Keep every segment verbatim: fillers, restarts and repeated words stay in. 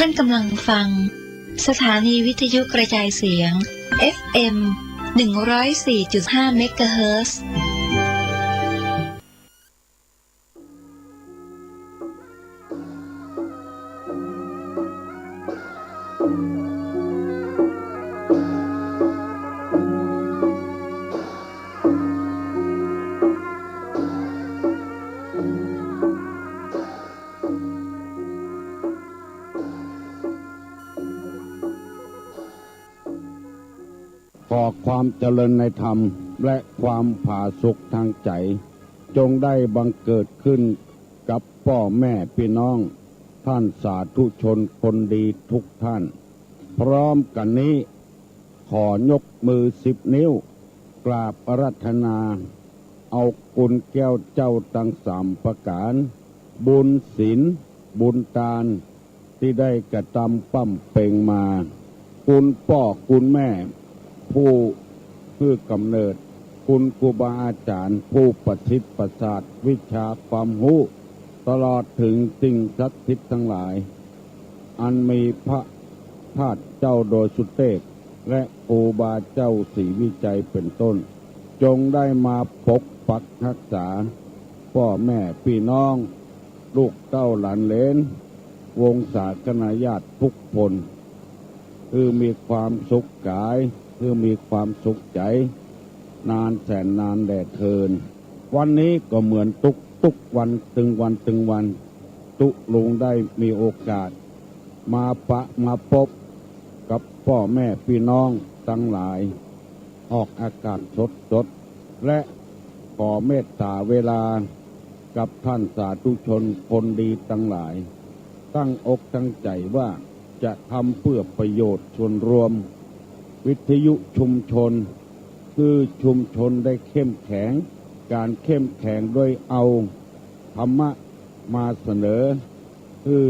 ท่านกำลังฟัง สถานีวิทยุกระจายเสียง เอฟเอ็ม หนึ่งร้อยสี่จุดห้า เมกะเฮิรตซ์ ขอความเจริญในธรรมและความผาสุกทางใจ๋ จงได้บังเกิดขึ้นกับป้อแม่ปี้น้อง ท่านสาธุชนคนดีทุกท่าน พร้อมกั๋นนี้ ขอยกมือสิบนิ้ว กราบอาราธนา เอาคุณแก้วเจ้าตังสามประก๋าน บุญศีล บุญตาน ตี้ได้กระตำปำเป็งมา คุณป้อคุณแม่ ผู้หื้อก๋ำเนิด คุณครูบาอาจ๋ารย์ ผู้ประสิทธิ์ประสาทวิชาความฮู้ ตลอดเถิงสิ่งศักดิ์สิทธิ์ตังหลาย อันมีพระธาตุเจ้าดอยสุเตพ และครูบาเจ้าศรีวิชัยเป๋นต้น จงได้มาปกปักฮักษา ป้อแม่ปี้น้อง ลูกเต้าหลานเหลน วงศาคณาญาติทุกคน หื้อมีความสุขก๋าย หื้อมีความสุขใจ๋ นานแสนนานแลเทิน วันนี้ก็เหมือนตุ๊กๆ วัน ตึงวันตึงวัน ตุ๊ลุงได้มีโอกาส มาปะมาปบกับป้อแม่ปี้น้องตังหลาย ออกอากาศสดๆ และขอเมตต๋าเวลากับท่านสาธุชนคนดีตังหลาย ตั้งอกตั้งใจ๋ว่าจะทำเปื้อประโยชน์ส่วนรวม วิทยุชุมชน หื้อชุมชนได้เข้มแข็ง ก๋านเข้มแข็งโดยเอาธรรมะมาเสนอ หื้อ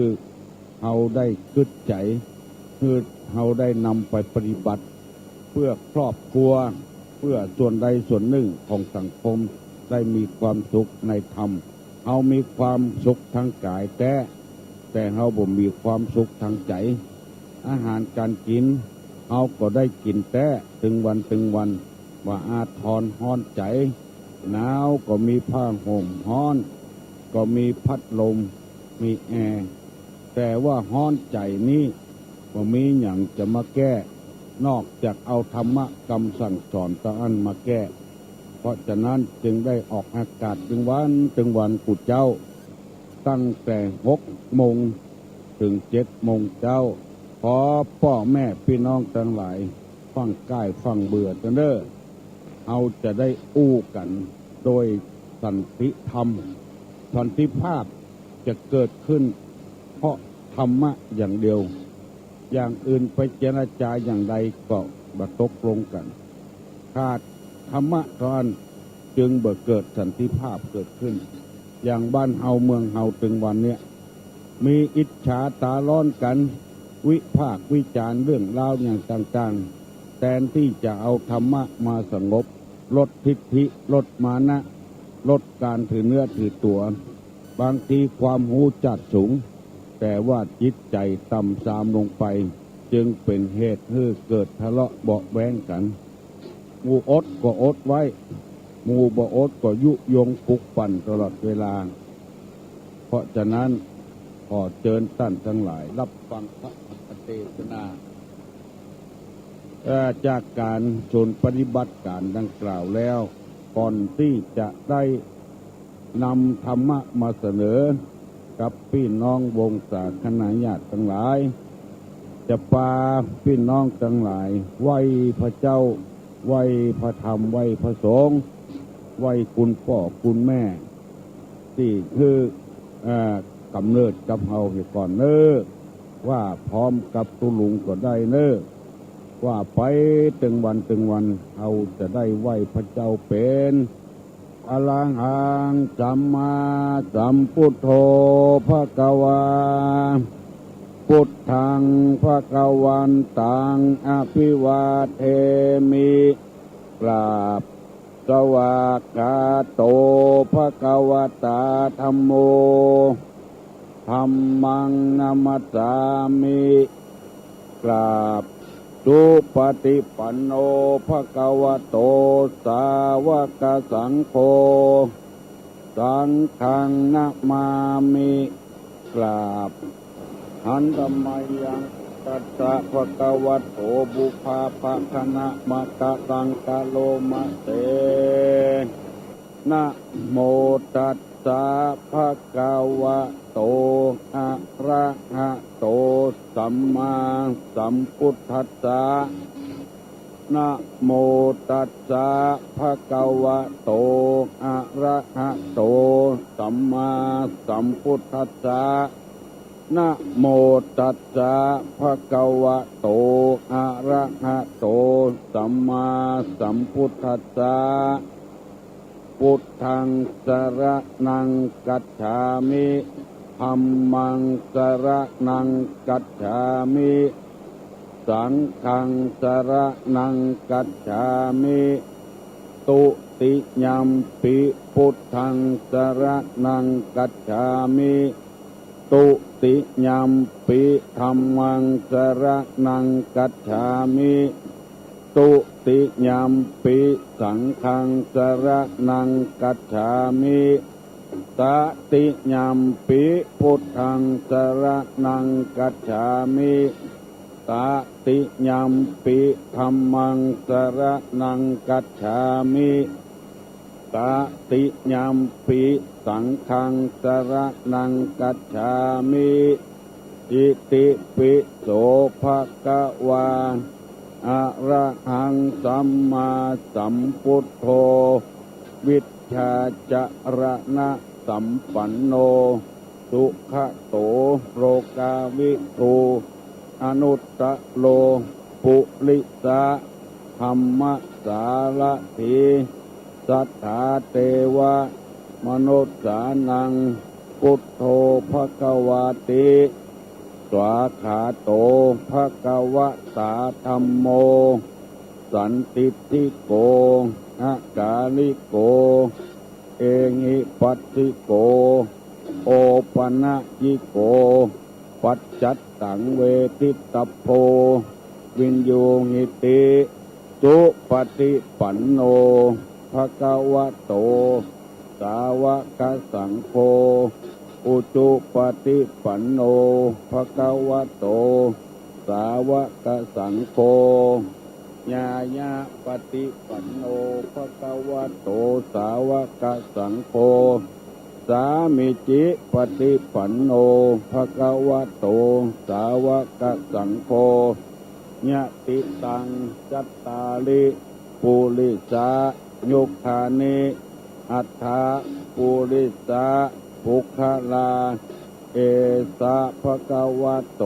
เฮาได้กึ๊ดใจ๋ หื้อเฮาได้นำไปปฏิบัติ เปื้อครอบครัว เปื้อส่วนใดส่วนนึ่งของสังคม ได้มีความสุขในธรรม เฮามีความสุขทางก๋ายแต๊ แต่เฮาบ่มีความสุขทางใจ๋ อาหารก๋านกิ๋น เฮาก็ได้กิ๋นแต๊ ตึงวันตึงวัน บ่อาทรฮ้อนใจ๋ หนาวก็มีผ้าห่มฮ้อน ก็มีพัดลม มีแอร์ แต่ว่าฮ้อนใจ๋นี้ บ่มีหยังจะมาแก้ นอกจากเอาธรรมะกำสั่งสอนตะอั้นมาแก้ เพราะฉะนั้นจึงได้ออกอากาศตึงวันตึงวันกู้เจ้า ตั้งแต่หกโมงเถิงเจ็ดโมงเจ๊า ขอป้อแม่ปี้น้องตังหลาย ฟังก้ายฟังเบือเต๊อะเน่อ เฮาจะได้อู้กั๋นโดยสันติธรรม สันติภาพจะเกิดขึ้นเพราะธรรมะอย่างเดียว อย่างอื่นไปเจรจาอย่างใดก็บ่ตกลงกั๋น ขาดธรรมะเต้าอั้นจึงบ่เกิดสันติภาพเกิดขึ้น อย่างบ้านเฮาเมืองเฮาตึงวันเนี้ย มีอิจฉาต๋าฮ้อนกั๋น วิพากษ์วิจารณ์เรื่องราวอย่างต่างๆ แตนตี้จะเอาธรรมะมาสงบ ลดทิฐิ ลดมานะ ลดก๋านถือเนื้อถือตั๋ว บางทีความฮู้จาดสูง แต่ว่าจิตใจ๋ต่ำซามลงไป จึงเป๋นเหตุหื้อเกิดทะเลาะเบาะแว้งกั๋น หมู่อดก็อดไว้ หมู่บ่อดก็ยุยงปลุกปั่นตลอดเวลา เพราะฉะนั้นขอเจิญต้านตังหลายฮับฟังพระธรรมเตสนา เอ่อ จากก๋านศูนย์ปฏิบัติก๋านดังกล่าวแล้ว ก่อนตี้จะได้นำธรรมะมาเสนอกับปี้น้องวงศาคณาญาติตังหลาย จะปาปี้น้องตังหลายไหว้พระเจ้า ไหว้พระธรรม ไหว้พระสงฆ์ ไหว้คุณป้อคุณแม่ ตี้หื้อ เอ่อ ก๋ำเนิดกับเฮาเหียก่อนเน่อ ว่าพร้อมกับตุ๊ลุงก็ได้เน่อ ว่าไปตึงวันตึงวัน เฮาจะได้ไหว้พระเจ้าเป๋น อะระหัง สัมมาสัมพุทโธ ภะคะวา พุทธัง ภะคะวันตัง อะภิวาเทมิ กราบ สวากขาโต ภะคะวะตา ธัมโม ธัมมังนะมัสสามิ กราบ สุปฏิปันโน ภะคะวะโต สาวกสังโฆ สังฆังนะมามิ กราบ หันตะมะยัง ตัสสะ ภะคะวะโต ปุพพะภะคะนะมะกะตัง กะโรมะเส นะโมตัสสะ ภะคะวะโต อะระหะโต สัมมาสัมพุทธัสสะ นะโมตัสสะ ภะคะวะโต อะระหะโต สัมมาสัมพุทธัสสะ นะโมตัสสะ ภะคะวะโต อะระหะโต สัมมาสัมพุทธัสสะ พุทธังสะระณังกัจฉามิ ธัมมังสะระณังกัจฉามิ สังฆังสะระณังกัจฉามิ ตุติยัมปิ พุทธังสะระณังกัจฉามิ ตุติยัมปิ ธัมมังสะระณังกัจฉามิ ตุติยัมปิ สังฆังสะระณังกัจฉามิ ตะติยัมปิ พุทธังสะระณังกัจฉามิ ตะติยัมปิ ธัมมังสะระณังกัจฉามิ ตะติยัมปิ สังฆังสะระณังกัจฉามิ อิติปิโส ภะคะวา อะระหัง สัมมาสัมพุทโธ วิชชาจะระณะสัมปันโน สุขะโต โลกาวิทู อนุตตะโร ปุริสะธัมมะสารถี สัทธาเตวะมนุสสานัง พุทโธ ภะคะวาติ สวากขาโต ภะคะวะตา ธัมโม สันทิฏฐิโก อะกาลิโก เอหิปัสสิโก โอปะนะยิโก ปัจจัตตัง เวทิตตะโพ วินยูหิติ สุปฏิปันโน ภะคะวะโต สาวกสังโฆ อุจุปฏิปันโน ภะคะวะโต สาวกสังโฆ ญาณาปฏิปันโน ภะคะวะโต สาวกสังโฆ สามีจิปฏิปันโน ภะคะวะโต สาวกสังโฆ ยะติตัง จัตตาริ ปุริสายุคคานิ อัตถะ ปุริสะ ปุคคลา เอสะ ภะคะวะโต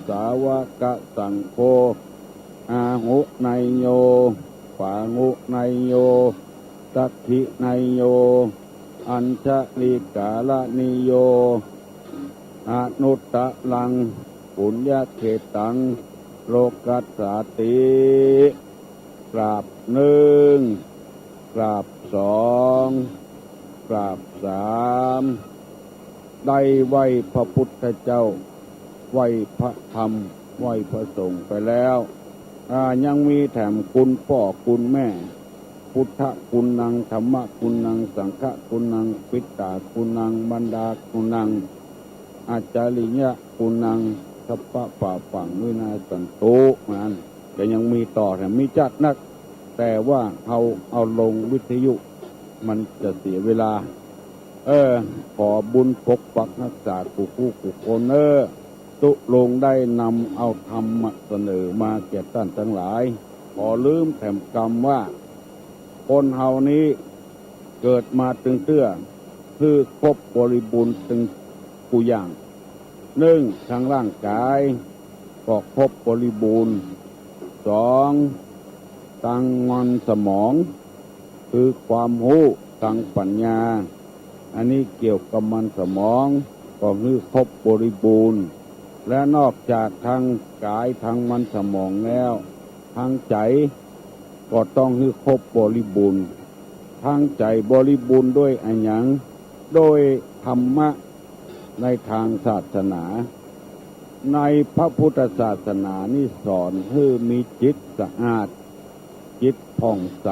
สาวกสังโฆ อาหุเนยโย ปาหุเนยโย สักขิเนยโย อัญชลีกาละนิโย อนุตตะรัง ปุญญะเขตัง โลกัสสาติ กราบหนึ่ง กราบสอง กราบสาม ได้ไหว้พระพุทธเจ้า ไหว้พระธรรม ไหว้พระสงฆ์ไปแล้ว อ่า ยังมีแถมคุณป้อคุณแม่ พุทธะกุณัง ธัมมะกุณัง สังฆะกุณัง ปิตตากุณัง มันดากุณัง อาจาริยะกุณัง สัพพะปาปัง วินาสสันตุ นั้น ก็ยังมีต่อแถมมีจัดนัก แต่ว่าเฮาเอาลงวิทยุ มันจะเสียเวลา เออ ขอบุญปกปักฮักษากู้คู่กู้คนเน้อ ตุ๊ลุงได้นำเอาธรรมมาเสนอมาแก่ต้านตังหลาย ขอลืมแถมกำว่า คนเฮานี้เกิดมาตึงเตื้อ หื้อครบบริบูรณ์ตึงกู้อย่าง นึ่ง ตังร่างก๋าย ก็ครบบริบูรณ์ สอง ตังมันสมอง คือความฮู้ตังปั๋ญญา อันนี้เกี่ยวกับมันสมอง ก็หื้อครบบริบูรณ์ และนอกจากตังก๋ายตังมันสมองแล้ว ตังใจ๋ก็ต้องหื้อครบบริบูรณ์ ตังใจ๋บริบูรณ์ด้วยอะหยัง ด้วยธรรมะ ในตางศาสนา ในพระพุทธศาสนานี้สอนหื้อมีจิตสะอาด จิตผ่องใส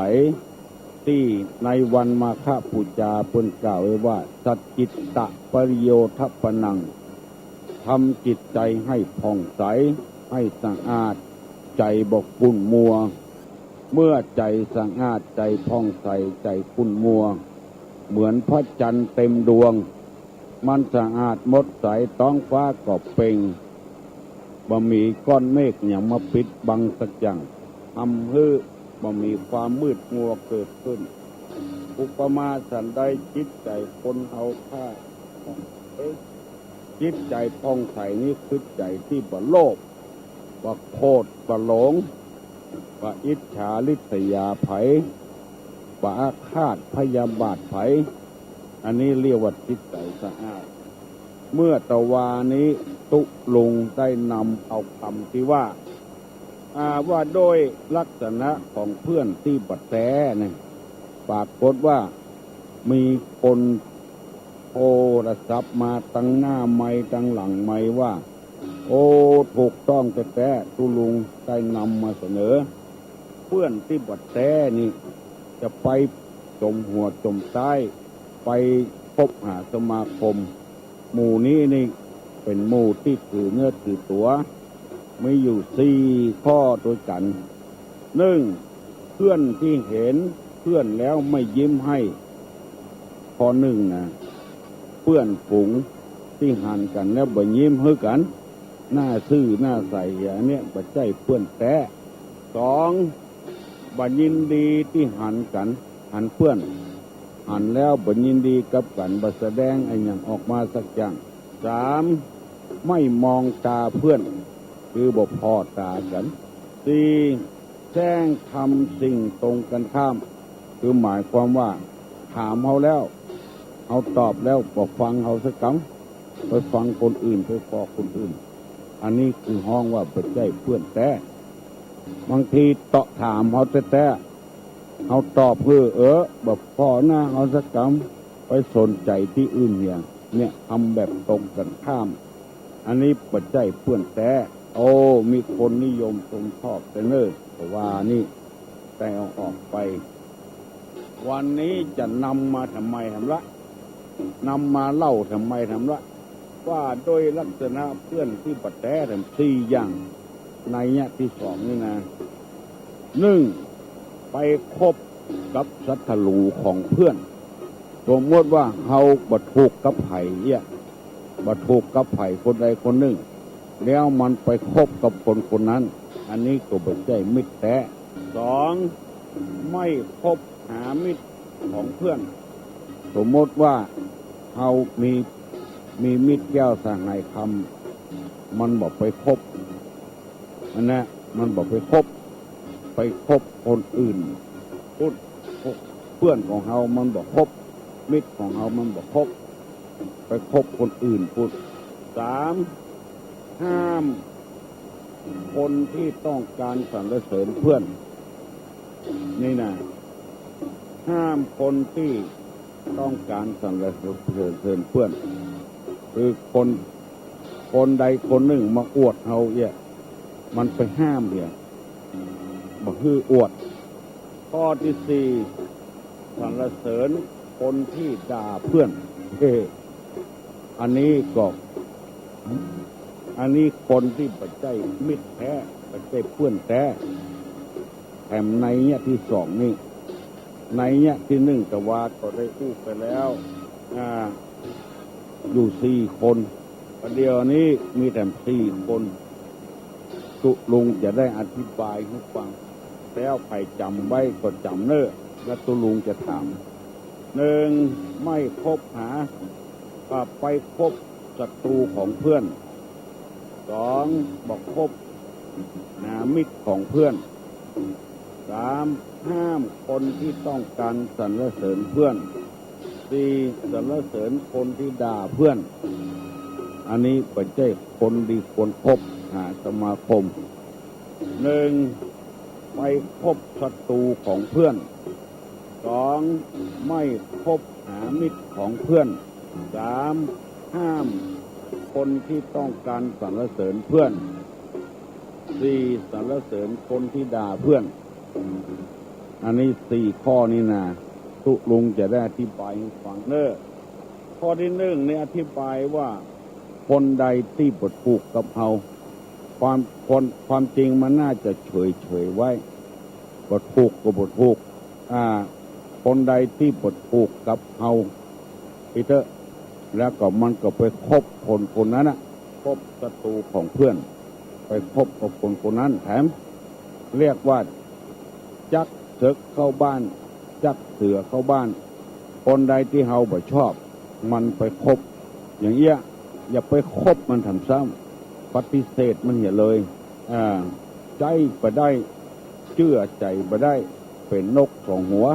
ตี้ในวันมาฆบูจาเปิ้นกล่าวไว้ว่า สัจจิตตะปริโยทปนัง ทำจิตใจ๋หื้อผ่องใส หื้อสะอาด ใจ๋บ่ขุ่นมัว เมื่อใจ๋สะอาด ใจ๋ผ่องใส ใจ๋ขุ่นมัว เหมือนพระจันทร์เต็มดวง มันสะอาดหมดใส ต๊องฟ้าก็เปล่ง บ่มีก้อนเมฆหยังมาปิดบังสักอย่าง ทำหื้อบ่มีความมืดมัวเกิดขึ้น อุปมาฉันใด จิตใจ๋คนเฮาข้า เอ๊ะ จิตใจ๋ผ่องใสนี้คือใจ๋ตี้บ่โลภ บ่โขด บ่หลง บ่อิจฉาริษยาใผ บ่อาฆาตพยาบาทใผ อันนี้เรียกว่าจิตใจ๋สะอาด เมื่อตะวานี้ตุ๊ลุงได้นำเอากำตี้ว่า อ่า ว่าโดยลักษณะของเพื่อนตี้บ่แต๊เนี่ย ปรากฏว่ามีคนโทรศัพท์มาตังหน้าไมค์ตังหลังไมค์ว่า โอ้ ถูกต้องแต๊ๆ ตุ๊ลุงได้นำมาเสนอ เพื่อนตี้บ่แต๊นี่จะไปจ๋มหัวจ๋มต๊าย ไปคบหาสมาคม หมู่นี้นี่เป๋นหมู่ตี้ถือเนื้อถือตั๋ว มีอยู่สี่ข้อตวยกั๋น นึ่ง เพื่อนตี้หันเพื่อนแล้วไม่ยิ้มหื้อ ข้อนึ่งนะ เปื้อนฝูงตี้หันกั๋นแล้วบ่ยิ้มหื้อกั๋น หน้าซื่อหน้าใส อันเนี้ยบ่ใจ้เปื้อนแต๊ สอง บ่ยินดีตี้หันกั๋น หันเปื้อน หันแล้วบ่ยินดีกับกั๋น บ่แสดงอะหยังออกมาสักอย่าง สาม ไม่มองตาเปื้อน คือบ่ผ่อต๋ากั๋น สี่ แจ้งทำสิ่งตรงกันข้าม คือหมายความว่าถามเฮาแล้ว เฮาตอบแล้วบ่ฟังเฮาสักกำ ไปฟังคนอื่น ไปผ่อคนอื่น อันนี้คือฮ้องว่าบ่ใจ้เปื้อนแต๊ บางทีเต๊าะถามเฮาแต๊ๆ เฮาตอบหื้อ เออ บ่ผ่อหน้าเฮาสักกำ ไปสนใจ๋ตี้อื่นเหีย เนี่ย ทำแบบตรงกันข้าม อันนี้บ่ใจ้เปื้อนแต๊ โอ้ มีคนนิยมชมชอบแต๊เน่อ ตะวานี้ ได้เอาออกไป วันนี้จะนำมาทำไมทำละ นำมาเล่าทำไมทำละ ว่าโดยลักษณะเพื่อนตี้บ่แต๊แถมสี่อย่าง นัยยะตี้สองนี่นะ นึ่ง ไปคบกับศัตรูของเพื่อน สมมติว่าเฮาบ่ถูกกับใผเอี้ย บ่ถูกกับใผคนใดคนนึ่ง แล้วมันไปคบกับคนคนนั้น อันนี้ก็บ่ใจ้มิตรแต๊ สอง ไม่คบหามิตรของเพื่อน สมมติว่าเฮามี มีมิตรแก้วสหายธรรม มันบ่ไปคบ อันนั้นมันบ่ไปคบ ไปคบคนอื่น พุ้น เปื้อนของเฮามันบ่คบ มิตรของเฮามันบ่คบ ไปคบคนอื่นพุ้น สาม ห้ามคนที่ต้องการสรรเสริญเพื่อน นี่นะ ห้ามคนตี้ต้องการสรรเสริญเพื่อน คือคน คนใดคนนึ่งมาอวดเฮาเอี้ย มันไปห้ามเอี้ย บ่หื้ออวด ข้อตี้สี่ สรรเสริญคนตี้ด่าเพื่อน เฮ้ อันนี้ก็ อันนี้คนตี้บ่ใจ้มิตรแต๊ บ่ใจ้เปื้อนแต๊ แถมนัยยะตี้สองนี่ นัยยะตี้นึ่งตะวาก็ได้อู้ไปแล้ว อ่า อยู่สี่คน ประเดี๋ยวนี้มีแถมสี่คน ตุ๊ลุงจะได้อธิบายหื้อฟัง แล้วใผจ๋ำไว้ก็จ๋ำเน่อ แล้วตุ๊ลุงจะถาม นึ่ง ไม่คบหา อ่า ไปคบศัตรูของเพื่อน สอง บ่คบหามิตรของเพื่อน สาม ห้ามคนที่ต้องการสรรเสริญเพื่อน สี่ สรรเสริญคนที่ด่าเพื่อน อันนี้บ่ใจ้คนดีควรคบหาสมาคม นึ่ง ไปคบศัตรูของเพื่อน สอง ไม่คบหามิตรของเพื่อน สาม ห้ามคนที่ต้องการสรรเสริญเพื่อน สี่ สรรเสริญคนที่ด่าเพื่อน อันนี้สี่ข้อนี้นะ ตุ๊ลุงจะได้อธิบายหื้อฟังเน่อ ข้อตี้นึ่งนี่อธิบายว่า คนใดตี้บ่ถูกกับเฮา ความ คน ความจริงมันน่าจะเฉยๆ ไว้ บ่ถูกก็บ่ถูก อ่า คนใดตี้บ่ถูกกับเฮา อีเต๊อะ แล้วก็มันก็ไปคบคนคนนั้นน่ะ คบศัตรูของเพื่อน ไปคบกับคนคนนั้นแถม เรียกว่า จักเถิกเข้าบ้าน จักเสือเข้าบ้าน คนใดตี้เฮาบ่ชอบ มันไปคบ อย่างเอี้ย อย่าไปคบมันแถมซ้ำ ปฏิเสธมันเหียเลย อ่า ใจ๊บ่ได้ เจื้อใจ๋บ่ได้ เป๋นนกสองหัว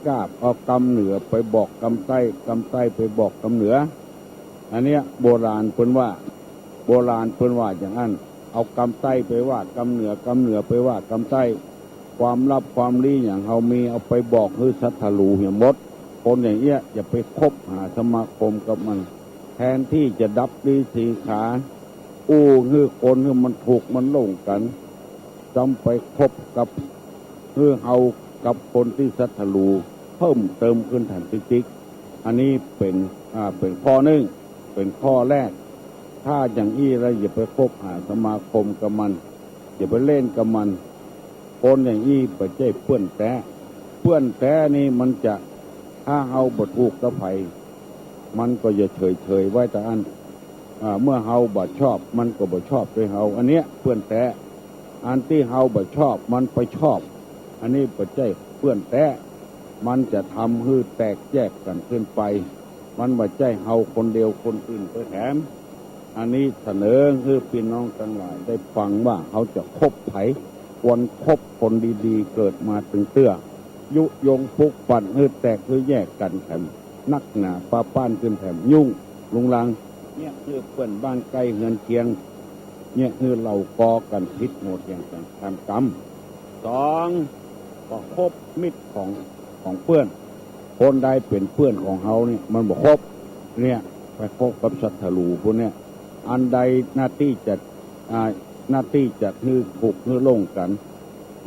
กาบเอากำเหนือไปบอกกำใต้ กำใต้ไปบอกกำเหนือ อันเนี้ยโบราณเปิ้นว่า โบราณเปิ้นว่าอย่างอั้น เอากำใต้ไปว่ากำเหนือ กำเหนือไปว่ากำใต้ ความลับความลี้อย่างเฮามี เอาไปบอกหื้อศัตรูเหียหมด คนอย่างเอี้ยอย่าไปคบหาสมาคมกับมัน แทนตี้จะดับดีสีขา อู้หื้อคนหื้อมันถูกมันหลงกั๋น จำไปคบกับ หื้อเฮากับคนตี้ศัตรูเพิ่มเติมขึ้นแถมติ๊กๆ อันนี้เป๋น อ่า เป๋นข้อนึ่ง เป๋นข้อแรก ถ้าอย่างอี้แล้วอย่าไปคบหาสมาคมกับมัน อย่าไปเล่นกับมัน คนอย่างอี้บ่ใจ้เปื้อนแต๊ เปื้อนแต๊นี่มันจะ ถ้าเฮาบ่ถูกกับใผ มันก็จะเฉยๆ ไว้ตะอั้น อ่า เมื่อเฮาบ่ชอบ มันก็บ่ชอบตวยเฮา อันเนี้ยเปื้อนแต๊ อันตี้เฮาบ่ชอบ มันไปชอบ อันนี้บ่ใจ้เปื้อนแต๊ มันจะทำหื้อแตกแยกกั๋นขึ้นไป มันบ่ใจ้เฮาคนเดียว คนอื่นไปแถม อันนี้เสนอหื้อปี้น้องตังหลายได้ฟังว่าเฮาจะคบใผ ควรคบคนดีๆ เกิดมาตึงเตื้อ ยุยงปลุกปั่นหื้อแตกหื้อแยกกั๋นแถม นักหนาปาป้านขึ้นแถม ยุ่งรุงรัง เยียะหื้อเปื้อนบ้านใก้เฮือนเคียง เยียะหื้อเล่ากอกั๋นผิดโหดอย่างจัง ทำกรรม สอง บ่คบมิตรของ ของเปื้อน คนใดเป๋นเปื้อนของเฮาเนี่ย มันบ่คบ เนี่ย ไปคบกับศัตรูปู้นเนี่ย อันใดหน้าตี้จะ อ่า หน้าตี้จะหื้อถูกหื้อหลงกั๋น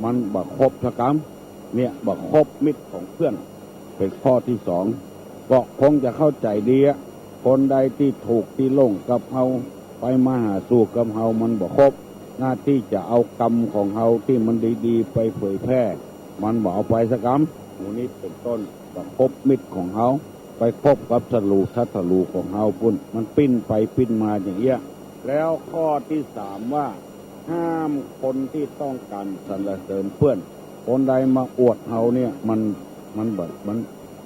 มันบ่คบสักกำ เนี่ย บ่คบมิตรของเปื้อน เป๋นข้อตี้สอง ก็คงจะเข้าใจ๋ดีอะ คนใดตี้ถูกตี้หลงกับเฮา ไปมาหาสู่กับเฮา มันบ่คบ หน้าตี้จะเอากรรมของเฮาตี้มันดีๆ ไปเผยแพร่ มันบ่เอาไปสักกำ หมู่นี้เป๋นต้น บ่คบมิตรของเฮา ไปคบกับศัตรู ศัตรูของเฮาปู้น มันปิ้นไปปิ้นมาอย่างเอี้ย แล้วข้อตี้สามว่า ห้ามคนตี้ต้องก๋านสรรเสริญเปื้อน คนใดมาอวดเฮาเนี่ย มัน มันบ่ มัน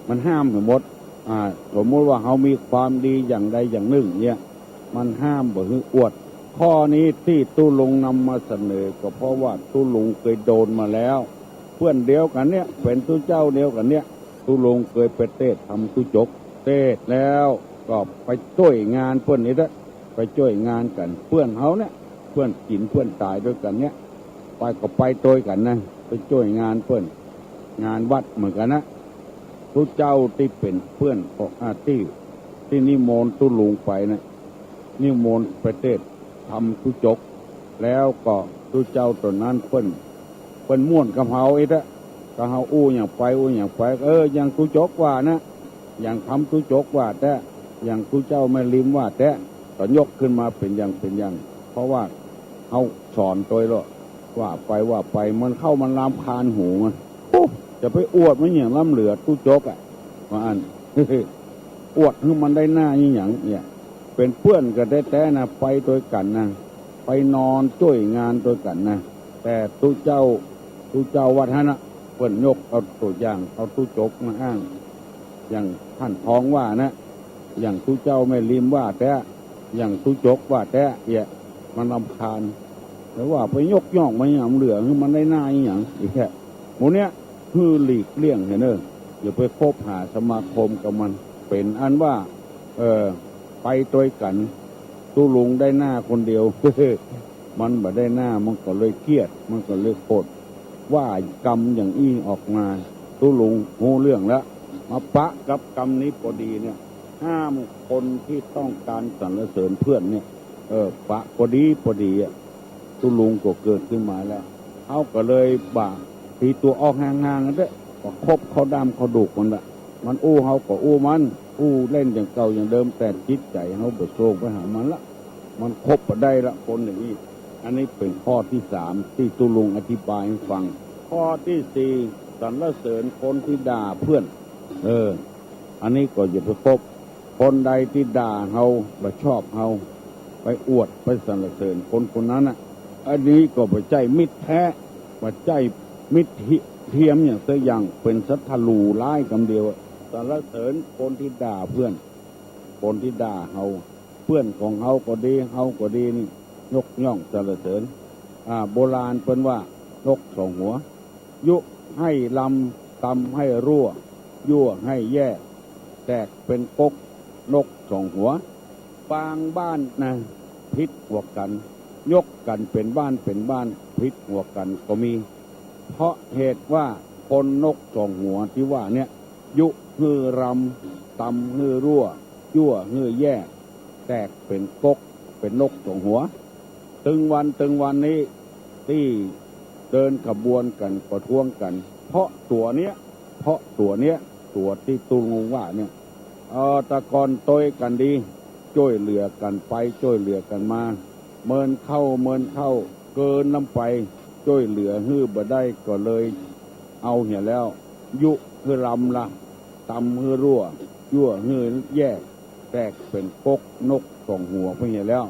มันห้ามหื้อหมด อ่า สมมุติว่าเฮามีความดีอย่างใดอย่างนึ่งเนี่ย มันห้ามบ่หื้ออวด ข้อนี้ตี้ตุ๊ลุงนำมาเสนอ ก็เพราะว่าตุ๊ลุงเกยโดนมาแล้ว เปื้อนเดียวกั๋นเนี่ย เป๋นตุ๊เจ้าเดียวกั๋นเนี่ย ตุ๊ลุงเกยไปเตศน์ทำตุ๊จก เตศน์แล้วก็ไปจ้วยงานเปิ้นนี่แหละ ไปจ้วยงานกั๋น เปื้อนเฮาเนี่ย เปื้อนกิ๋นเปื้อนต๋ายตวยกั๋นเนี่ย ไปก็ไปตวยกั๋นนะ ไปจ้วยงานเปิ้น งานวัดเหมือนกั๋นนะ ตุ๊เจ้าตี้เป๋นเปื้อนของ อ่า ตี้ ตี้นิมนต์ตุ๊ลุงไปนะ นิมนต์ไปเตศน์ทำตุ๊จก แล้วก็ตุ๊เจ้าตั๋วนั้นเปิ้น เปิ้นม่วนกับเฮาอี้แต๊ ก็เฮาอู้หยังไป อู้หยังไป เออ อย่างตุ๊จกว่านะ อย่างทำตุ๊จกว่าแต๊ อย่างตุ๊เจ้าแม่ริมว่าแต๊ ก็ยกขึ้นมาเป๋นอย่างเป๋นอย่าง เพราะว่าเฮาสอนตวยแล้ว ว่าไปว่าไป มันเข้ามันรำคาญหูมัน โอ้ จะไปอวดมันหยังล้ำเหลือตุ๊จกอะ ว่าอั้น อวดหื้อมันได้หน้าอีหยังเนี่ย เป๋นเปื้อนกั๋นแต๊ๆ นะ ไปตวยกั๋นนะ ไปนอนจ้วยงานตวยกั๋นนะ แต่ตุ๊เจ้า ตุ๊เจ้าวัดหั้นนะ เปิ้นยกเอาตั๋วอย่าง เอาตุ๊จกมาอ้าง อย่างต้านทองว่านะ อย่างตุ๊เจ้าแม่ริมว่าแต๊ อย่างตุ๊จกว่าแต๊ เอี้ย มันรำคาญ แต่ว่าไปยกย่องมันหยังเหลือ หื้อมันได้หน้าอีหยัง อี้แต๊ หมู่เนี้ย หื้อหลีกเลี่ยงเถอะเน่อ อย่าไปคบหาสมาคมกับมัน เป๋นอันว่า เออ ไปตวยกั๋น ตุ๊ลุงได้หน้าคนเดียว มันบ่ได้หน้า มันก็เลยเคียด มันก็เลยโกรธ ว่ากำอย่างอี้ออกมา ตุ๊ลุงฮู้เรื่องแล้ว มาปะกับกำนี้พอดีเนี่ย ห้ามคนตี้ต้องก๋านสรรเสริญเปื้อนเนี่ย เออ ปะปอดีปอดีอะ ตุ๊ลุงก็เกิดขึ้นมาแล้ว เฮาก็เลยบ่า ตีตั๋วออกห่างๆ กั๋นเต๊อะ ก็คบเข้าด้ามเข้าดูกมันละ มันอู้เฮาก็อู้มัน อู้เล่นอย่างเก่าอย่างเดิม แต่จิตใจ๋เฮาบ่ส่งไปหามันละ มันคบบ่ได้ละ คนอย่างนี้ อันนี้เป๋นข้อตี้สามตี้ตุ๊ลุงอธิบายหื้อฟัง ข้อตี้สี่ สรรเสริญคนตี้ด่าเปื้อน เออ อันนี้ก็อย่าไปคบ คนใดตี้ด่าเฮา บ่ชอบเฮา ไปอวด ไปสรรเสริญคนคนนั้นน่ะ อันนี้ก็บ่ใจ้มิตรแท้ บ่ใจ้มิตรเทียมอย่างสักอย่าง เป๋นศัตรู๋ร้ายกำเดียว สรรเสริญคนตี้ด่าเปื้อน คนตี้ด่าเฮา เปื้อนของเฮาก็ดี เฮาก็ดีนี่ ยกย่องสรรเสริญ อ่า โบราณเปิ้นว่า นกสองหัว ยุให้ลำ ตำให้รั่ว ยั่วให้แยก แตกเป๋นก๊ก นกสองหัว บางบ้านนะ ผิดกั๋วกั๋น ยกกั๋นเป๋นบ้านเป๋นบ้าน ผิดกั๋วกั๋นก็มี เพราะเหตุว่าคนนกสองหัวตี้ว่าเนี่ย ยุหื้อลำ ตำหื้อรั่ว ยั่วหื้อแยก แตกเป๋นก๊ก เป๋นนกสองหัว ตึงวันตึงวันนี้ ตี้เดินขบวนกั๋นประท้วงกั๋น เพราะตั๋วเนี้ย เพราะตั๋วเนี้ย ตั๋วตี้ตุ๊ลุงว่าเนี่ย เออ แต่ก่อนตวยกั๋นดี จ้วยเหลือกั๋นไป จ้วยเหลือกั๋นมา เมินเข้า เมินเข้า เกินล้ำไป จ้วยเหลือหื้อบ่ได้ ก็เลยเอาเหียแล้ว ยุหื้อลำละ ตำหื้อรั่ว ยั่วหื้อแยก แตกเป๋นก๊ก นกสองหัวไปเหียแล้ว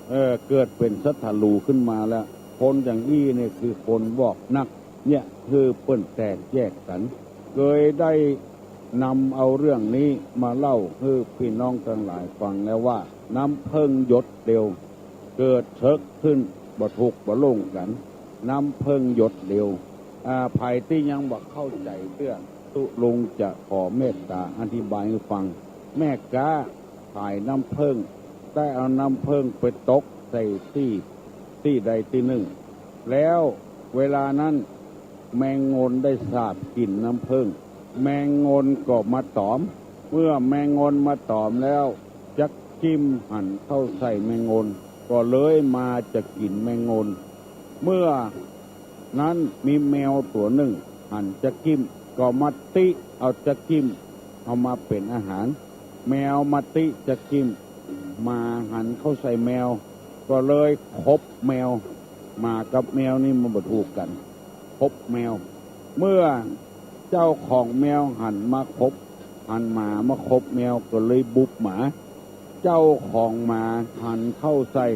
เออ เกิดเป๋นศัตรู๋ขึ้นมาแล้ว คนอย่างอี้เนี่ยคือคนบอกนัก เนี่ย หื้อเปิ้นแตกแยกกั๋น เกยได้นำเอาเรื่องนี้มาเล่าหื้อปี้น้องตังหลายฟังแล้วว่า น้ำเผิ้งหยดเดียว เกิดเถิกขึ้น บ่ถูกบ่โล่งกั๋น น้ำเผิ้งหยดเดียว อ่า ใผตี้ยังบ่เข้าใจ๋เตื้อ ตุ๊ลุงจะขอเมตต๋าอธิบายหื้อฟัง แม่ก๊าขายน้ำเผิ้ง ได้เอาน้ำเผิ้งไปตกใส่ตี้ ตี้ใดตี้นึ่ง แล้วเวลานั้น แมงงนได้สาบกิ๋นน้ำเผิ้ง แมงงนก็มาต๋อม เมื่อแมงงนมาต๋อมแล้ว จั๊กจิ้มหันเข้าใส่แมงงน ก็เลยมาจะกิ๋นแมงงน เมื่อนั้นมีแมวตั๋วนึ่ง หันจั๊กจิ้ม ก็มาติ๊เอาจั๊กจิ้ม เอามาเป๋นอาหาร แมวมาติ๊จั๊กจิ้ม หมาหันเข้าใส่แมว ก็เลยขบแมว หมากับแมวนี่มันบ่ถูกกั๋น ขบแมว เมื่อเจ้าของแมวหันมาขบ หันหมามาขบแมว ก็เลยบุบหมา เจ้าของหมาหันเข้าใส่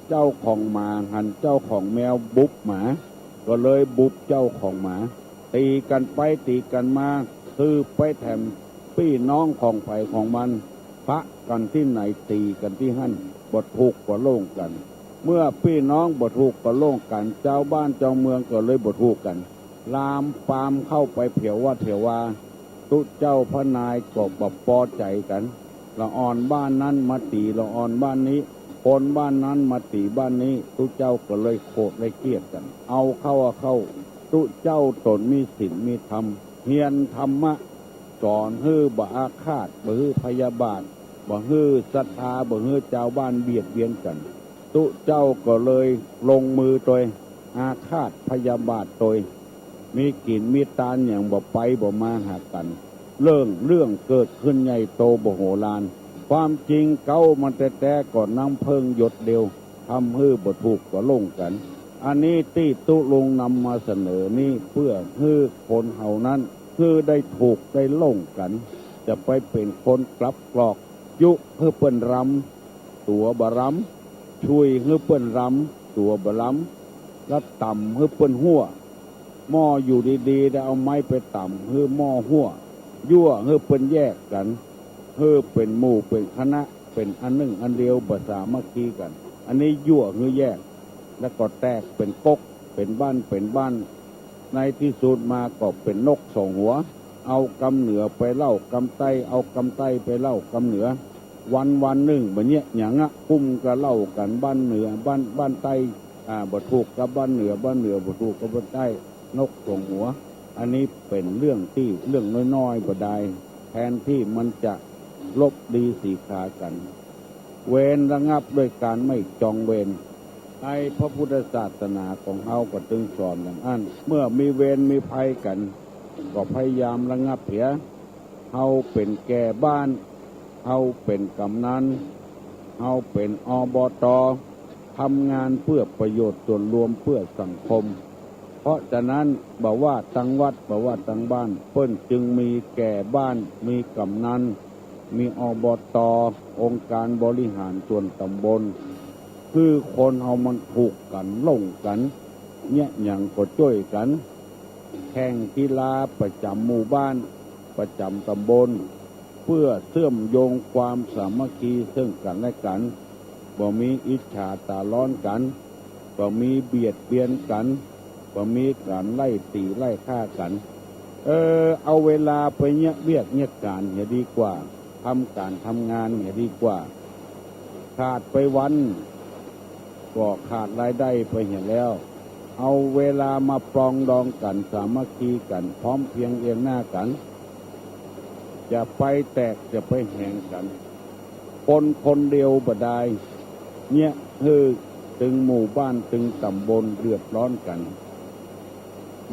เจ้าของหมาหันเจ้าของแมวบุบหมา ก็เลยบุบเจ้าของหมา ตี๋กั๋นไปตี๋กั๋นมา คือไปแถมปี้น้องของใผของมัน ปะกั๋นตี้ไหนตี๋กั๋นตี้หั้น บ่ถูกบ่โล่งกั๋น เมื่อปี้น้องบ่ถูกบ่โล่งกั๋น จาวบ้านจาวเมืองก็เลยบ่ถูกกั๋น ลามปามเข้าไปแผววัดแผววา ตุ๊เจ้าพระนายก็บ่ปอใจ๋กั๋น ละอ่อนบ้านนั้นมาตี๋ละอ่อนบ้านนี้ คนบ้านนั้นมาตี๋บ้านนี้ ตุ๊เจ้าก็เลยโขดเลยเคียดกั๋น เอาเข้าเอาเข้า ตุ๊เจ้าต๋นมีศีลมีธรรม เฮียนธรรมะ สอนหื้อบ่อาฆาต บ่หื้อพยาบาท บ่หื้อศรัทธา บ่หื้อจาวบ้านเบียดเบียนกั๋น ตุ๊เจ้าก็เลยลงมือตวย อาฆาตพยาบาทตวย มีกิ๋นมีตานหยังบ่ไปบ่มาหากั๋น เรื่อง เรื่องเกิดขึ้นใหญ่โตมโหฬาร ความจริงเก๊ามันแต๊ๆ ก็น้ำเผิ้งหยดเดียว ทำหื้อบ่ถูกบ่โล่งกั๋น อันนี้ตี้ตุ๊ลุงนำมาเสนอนี้ เปื้อหื้อคนเฮานั้น หื้อได้ถูกได้โล่งกั๋น จะไปเป๋นคนกลับกลอก ยุหื้อเปิ้นลำ ตั๋วบ่ลำ ช่วยหื้อเปิ้นลำ ตั๋วบ่ลำ แล้วต๋ำหื้อเปิ้นหั้ว หม้ออยู่ดีๆ ได้เอาไม้ไปต๋ำหื้อหม้อหั้ว ยั่วหื้อเปิ้นแยกกั๋น หื้อเป๋นหมู่เป๋นคณะ เป๋นอันนึ่งอันเดียว บ่สามัคคีกั๋น อันนี้ยั่วหื้อแยก แล้วก็แตกเป๋นก๊ก เป๋นบ้านเป๋นบ้าน ในตี้สุดมาก็เป๋นนกสองหัว เอากำเหนือไปเล่ากำใต้ เอากำใต้ไปเล่ากำเหนือ วันวันนึ่งบ่เยียะหยังอะ กุ้มก็เล่ากั๋นบ้านเหนือ บ้าน บ้านใต้ อ่า บ่ถูกกับบ้านเหนือ บ้านเหนือบ่ถูกกับบ้านใต้ นกสองหัว อันนี้เป๋นเรื่องตี้ เรื่องน้อยๆ บ่ดาย แทนตี้มันจะ รบดีสีขากั๋น เวรระงับด้วยก๋านไม่จองเวร ในพระพุทธศาสนาของเฮาก็ตึงสอนอย่างอั้น เมื่อมีเวรมีภัยกั๋น ก็พยายามระงับเหีย เฮาเป๋นแก่บ้าน เฮาเป๋นกำนัน เฮาเป๋น อบต. ทำงานเพื่อประโยชน์ส่วนรวม เพื่อสังคม เพราะฉะนั้นบ่ว่าตังวัด บ่ว่าตังบ้าน เปิ้นจึงมีแก่บ้าน มีกำนัน มี อบต. องค์การบริหารส่วนตำบล คือคนเฮามันถูกกั๋นหลงกั๋น เยียะหยังก็จ้วยกั๋น แข่งกีฬาประจ๋ำหมู่บ้าน ประจ๋ำตำบล เพื่อเชื่อมโยงความสามัคคีซึ่งกั๋นและกั๋น บ่มีอิจฉาต๋าร้อนกั๋น บ่มีเบียดเบียนกั๋น บ่มีก๋านไล่ตี๋ไล่ฆ่ากั๋น เออ เอาเวลาไปเยียะเวียกเยียะก๋านเหียดีกว่า ทำก๋านทำงานเหียดีกว่า ขาดไปวัน ก็ขาดรายได้ไปเหียแล้ว เอาเวลามาปรองดองกั๋น สามัคคีกั๋น พร้อมเพรียงเอียงหน้ากั๋น จะไปแตกจะไปแหงกั๋น คนคนเดียวบ่ดาย เยียะหื้อตึงหมู่บ้านตึงตำบลเดือดร้อนกั๋น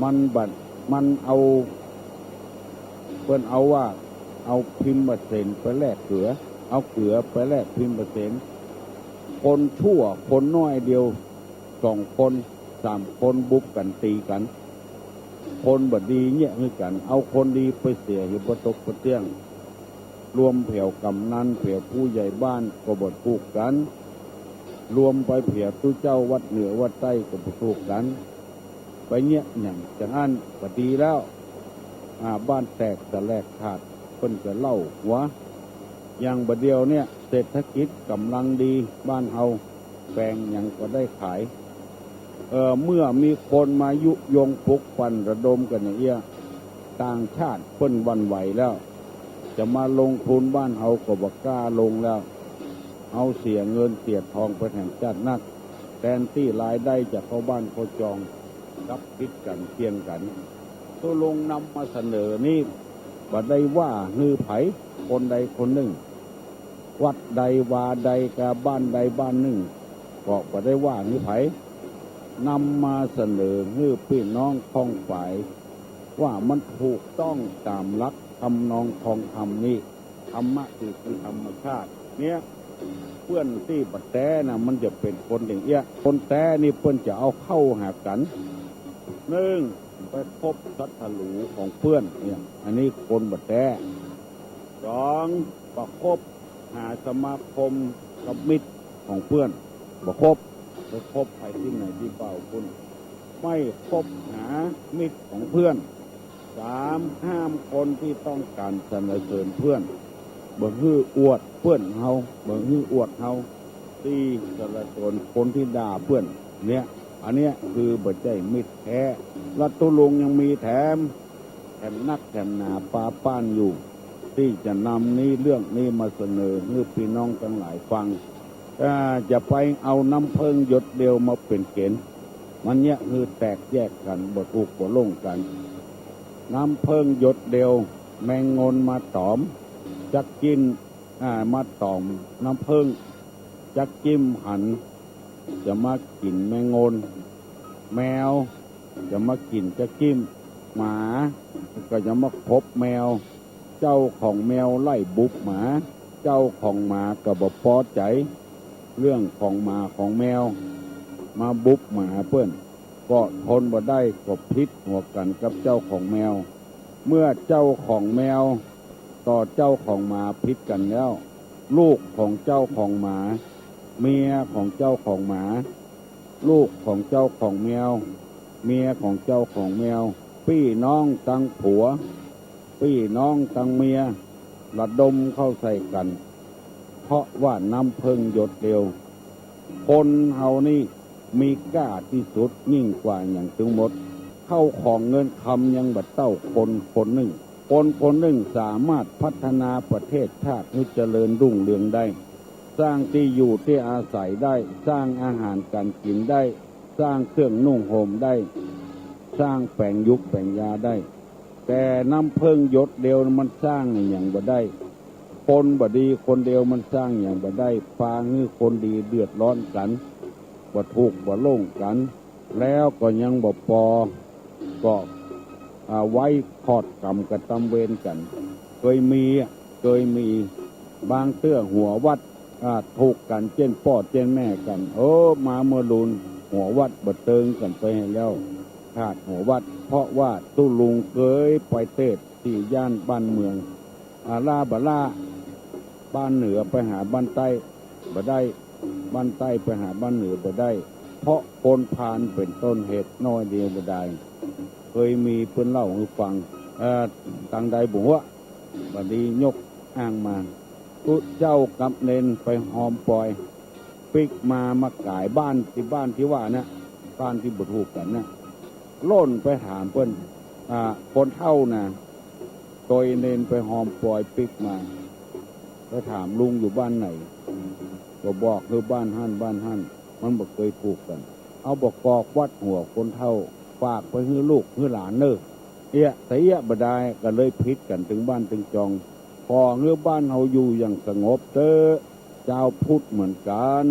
มันบัด มันเอา เปิ้นเอาว่า เอาพิมเสนไปแลกเกลือ เอาเกลือไปแลกพิมเสน คนชั่วคนน้อยเดียว สองคน สามคนบุบกั๋นตี๋กั๋น คนบ่ดีเยียะหื้อกั๋น เอาคนดีไปเสียหื้อบ่ตกบ่เตี้ยง รวมแผวกำนัน แผวผู้ใหญ่บ้านก็บ่ถูกกั๋น รวมไปแผวตุ๊เจ้าวัดเหนือวัดใต้ก็บ่ถูกกั๋น ไปเยียะหยังจังอั้นบ่ดีแล้ว อ่า บ้านแตกสาแหรกขาด เปิ้นจะเล่าหัว อย่างบ่าเดี่ยวเนี่ยเศรษฐกิจก่ำลังดี บ้านเฮาแปงหยังก็ได้ขาย เอ่อ เมื่อมีคนมายุยงปลุกปั่นระดมกั๋นอย่างเอี้ย ต่างชาติเปิ้นหวั่นไหวแล้ว จะมาลงทุนบ้านเฮาก็บ่กล้าลงแล้ว เฮาเสียเงินเสียทองไปแถมจ๊าดนัก แตนตี้รายได้จะเข้าบ้านเข้าจอง กลับผิดกั๋นเคียงกั๋น ตุ๊ลุงนำมาเสนอนี้ บ่ได้ว่าหื้อใผ คนใดคนนึ่ง วัดใดวาใดกาบ้านใดบ้านนึ่ง ก็บ่ได้ว่าหื้อใผ นำมาเสนอหื้อปี้น้องข้องฝาย ว่ามันถูกต้องต๋ามหลักทำนองคองธรรมนี้ ธรรมะคือ คือธรรมชาติ เนี่ย เปื้อนตี้บ่แต๊นะ มันจะเป๋นคนอย่างเอี้ย คนแต๊นี่เปิ้นจะเอาเข้าหากั๋น นึ่ง ไปคบสัตว์หลู่ของเปื้อนเนี่ย อันนี้คนบ่แต๊ สอง บ่คบหาสมาคมกับมิตรของเปื้อน บ่คบ ไปคบใผตี้ไหนตี้เป้าปุ้น ไม่คบหามิตรของเปื้อน สาม ห้ามคนตี้ต้องก๋านสรรเสริญเปื้อน บ่หื้ออวดเปื้อนเฮา บ่หื้ออวดเฮา สี่ สรรเสริญคนตี้ด่าเปื้อน เนี่ย อันเนี้ยคือบ่ใจ้มิตรแต๊ และตุ๊ลุงยังมีแถม แถมนักแถมหนาปาป้านอยู่ ตี้จะนำนี้เรื่องนี้มาเสนอหื้อปี้น้องตังหลายฟัง อ่า จะไปเอาน้ำเผิ้งหยดเดียวมาเป๋นเก๋ณฑ์ มันเยียะหื้อแตกแยกกั๋น บ่ถูกบ่ลงกั๋น น้ำเผิ้งหยดเดียว แมงงนมาต๋อม จักจิ้ม อ่า มาต๋อมน้ำเผิ้ง จักจิ้มหัน จะมากิ๋นแมงงน แมว จะมากิ๋นจักจิ้ม หมา ก็จะมาขบแมว เจ้าของแมวไล่บุบหมา เจ้าของหมาก็บ่ปอใจ๋ เรื่องของหมาของแมว มาบุบหมาเปิ้น ก็ทนบ่ได้ ก็ผิดหัวกั๋นกับเจ้าของแมว เมื่อเจ้าของแมวต่อเจ้าของหมาผิดกั๋นแล้ว ลูกของเจ้าของหมา เมียของเจ้าของหมา ลูกของเจ้าของแมว เมียของเจ้าของแมว ปี้น้องตังผัว ปี้น้องตังเมีย ระดมเข้าใส่กั๋น เพราะว่าน้ำเผิ้งหยดเดียว คนเฮานี่มีก้าตี้สุดยิ่งกว่าหยังตึงหมด เข้าของเงินคำยังบ่เต้าคนคนนึ่ง คนคนนึ่งสามารถพัฒนาประเทศชาติหื้อเจริญรุ่งเรืองได้ สร้างตี้อยู่ตี้อาศัยได้ สร้างอาหารก๋านกิ๋นได้ สร้างเครื่องนุ่งห่มได้ สร้างแป๋งยุกแป๋งยาได้ แต่น้ำเผิ้งหยดเดียวมันสร้างอะหยังบ่ได้ คนบ่ดีคนเดียวมันสร้างหยังบ่ได้ ปาหื้อคนดีเดือดร้อนกั๋น บ่ถูกข์บ่โล่งกั๋น แล้วก็ยังบ่ปอ ก็อ่า ไว้ขอดกรรมกระตำเวรกั๋น เกยมีอะ เกยมี บางเตื้อหัววัด อ่า ถูกกั๋นเจ้นป้อเจ้นแม่กั๋น เออ มาเมื่อลูนหัววัดบ่เติงกั๋นไปแล้ว ขาดหัววัด เพราะว่าตุ๊ลุงเกยไปเตศน์ตี้ย่านบ้านเมือง อาล่าบ่าล่า บ้านเหนือไปหาบ้านใต้บ่ได้ บ้านใต้ไปหาบ้านเหนือบ่ได้ เพราะคนพาลเป๋นต้นเหตุ น้อยเดียวบ่ดาย เกยมีเปิ้นเล่าหื้อฟัง เอ่อ ตางใดบ่ฮู้ บ่ดียกอ้างมา ตุ๊เจ้ากับเณรไปฮอมปอย ปิ๊กมา มาก๋ายบ้านตี้ บ้านตี้ว่านะ บ้านตี้บ่ถูกกั๋นนะ ล่นไปถามเปิ้น อ่า คนเฒ่านะ ตวยเณรไปฮอมปอยปิ๊กมา ไปถามลุงอยู่บ้านไหน ก็บอกหื้อบ้านหั้นบ้านหั้น มันบ่เกยถูกกั๋น เอาบ่ากอกวัดหัวคนเฒ่า ฝากไปหื้อลูกหื้อหลานเน่อ เอี้ยะ แต่เอี้ยะบ่ดาย ก็เลยผิดกั๋นเถิงบ้านเถิงจอง ขอหื้อบ้านเฮาอยู่อย่างสงบเต๊อะ จาวพุทธเหมือนกั๋น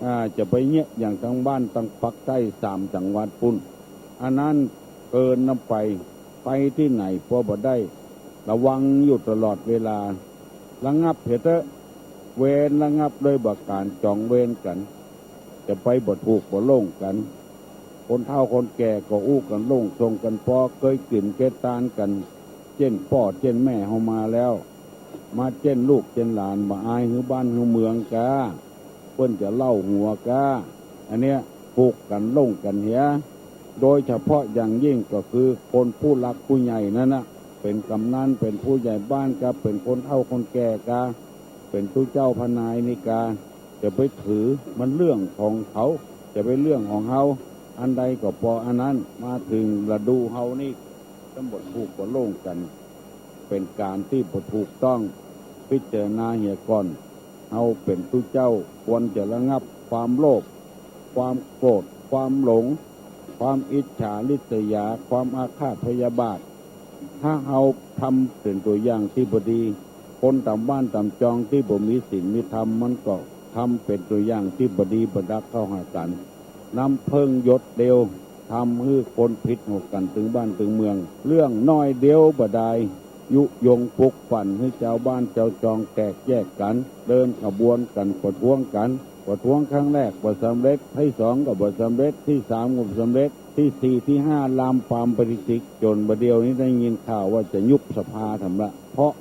อ่า จะไปเยียะอย่างตางบ้านตางปากใต้สามจังหวัดปุ้น อันนั้นเกินน้ำไป ไปตี้ไหนปอบ่ได้ ระวังอยู่ตลอดเวลา ระงับเหียเต๊อะ เวรระงับด้วยบ่าก๋านจองเวรกั๋น จะไปบ่ถูกบ่โล่งกั๋น คนเฒ่าคนแก่ก็อู้กั๋นโล่งส่งกั๋นปอ เกยกิ๋นเกยตานกั๋น เจ้นป้อเจ้นแม่เฮามาแล้ว มาเจ้นลูกเจ้นหลาน บ่อายหื้อบ้านหื้อเมืองกา เปิ้นจะเล่าหัวกา อันเนี้ยถูกกั๋นโล่งกั๋นเหีย โดยเฉพาะอย่างยิ่งก็คือคนผู้หลักผู้ใหญ่นั้นนะ เป๋นกำนัน เป๋นผู้ใหญ่บ้านกา เป๋นคนเฒ่าคนแก่กา เป๋นตุ๊เจ้าพระนายนี่กา จะไปถือมันเรื่องของเขา จะไปเรื่องของเฮา อันใดก็ปออันนั้น มาเถิงฤดูเฮานี่ จะบ่ถูกบ่โล่งกั๋น เป๋นก๋านตี้บ่ถูกต้อง พิจารณาเหียก่อน เฮาเป๋นตุ๊เจ้าควรจะระงับความโลภ ความโกรธ ความหลง ความอิจฉาริษยา ความอาฆาตพยาบาท ถ้าเฮาทำเป๋นตั๋วอย่างตี้บ่ดี คนต๋ามบ้านต๋ามจองตี้บ่มีศีลมีธรรม มันก็ทำเป๋นตั๋วอย่างตี้บ่ดีบ่ดักเข้าหากั๋น น้ำเผิ้งหยดเดียว ทำหื้อคนผิดหัวกั๋นเถิงบ้านเถิงเมือง เรื่องน้อยเดียวบ่ดาย ยุยงปลุกปั่นหื้อจาวบ้านจาวจองแตกแยกกั๋น เดินขบวนกั๋นประท้วงกั๋น ประท้วงครั้งแรกบ่สำเร็จ ตี้สองก็บ่สำเร็จ ตี้สามก็บ่สำเร็จ ตี้สี่ตี้ห้าลามปามไปติดๆ จ๋นบ่าเดี่ยวนี้ได้ยินข่าวว่าจะยุบสภาแถมละ เพราะ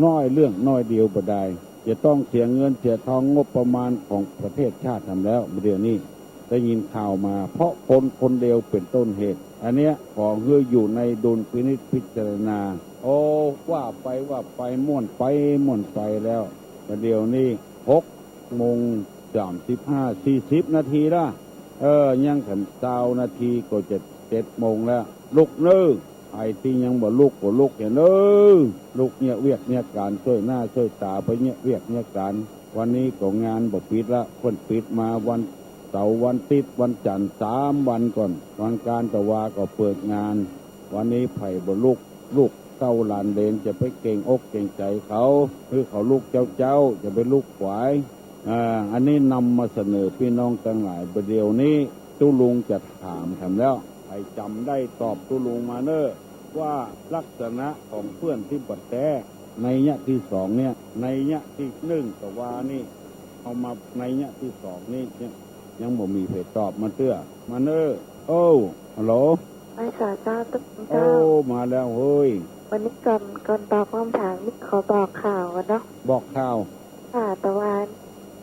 น้อยเรื่องน้อยเดียวบ่ดาย จะต้องเสียเงินเสียทองงบประมาณของประเทศชาติแถมแล้ว บ่าเดี่ยวนี้ได้ยินข่าวมา เพราะคนคนเดียวเป๋นต้นเหตุ อันเนี้ยขอหื้ออยู่ในดุลพินิจพิจารณา โอ้ ว่าไปว่าไปม่วนไปม่วนไปแล้ว บ่าเดี่ยวนี้หกโมงสามสิบห้า สี่สิบนาทีละ เออ ยังแถมซาวนาทีก็จะเจ็ดโมงแล้ว ลุกเน่อ ใผตี้ยังบ่ลุกก็ลุกเหียเน่อ ลุกเยียะเวียกเยียะก๋าน ซ่วยหน้าซ่วยต๋าไปเยียะเวียกเยียะก๋าน วันนี้ก็งานบ่ปิดละ เปิ้นปิดมาวันเสาร์วันอาทิตย์วันจันทร์สามวันก่อน วันกาญจนาก็เปิดงาน วันนี้ใผบ่ลุก ลูกเต้าหลานเหลนจะไปเกรงอกเกรงใจ๋เขา หื้อเขาลุกเจ๊าๆ จะไปลุกขวาย อ่า อันนี้นำมาเสนอปี้น้องตังหลาย บ่าเดี่ยวนี้ตุ๊ลุงจะถามแถมแล้ว ใผจ๋ำได้ตอบตุ๊ลุงมาเน่อ ว่าลักษณะของเปื้อนตี้บ่แต๊ นัยยะตี้สองเนี่ย นัยยะตี้นึ่งก็ว่านี่ เอามานัยยะตี้สองนี่ยัง ยังบ่มีใผตอบมาเตื้อ มาเน่อ โอ้ ฮัลโหล ไหว้สาเจ้าตุ๊ลุง โอ้ เจ้า มาแล้วเฮ้ย วันนี้ก่อน ก่อนตอบคำถามนี่ขอบอกข่าวก่อนเนาะ บอกข่าว ค่ะ แต่ว่า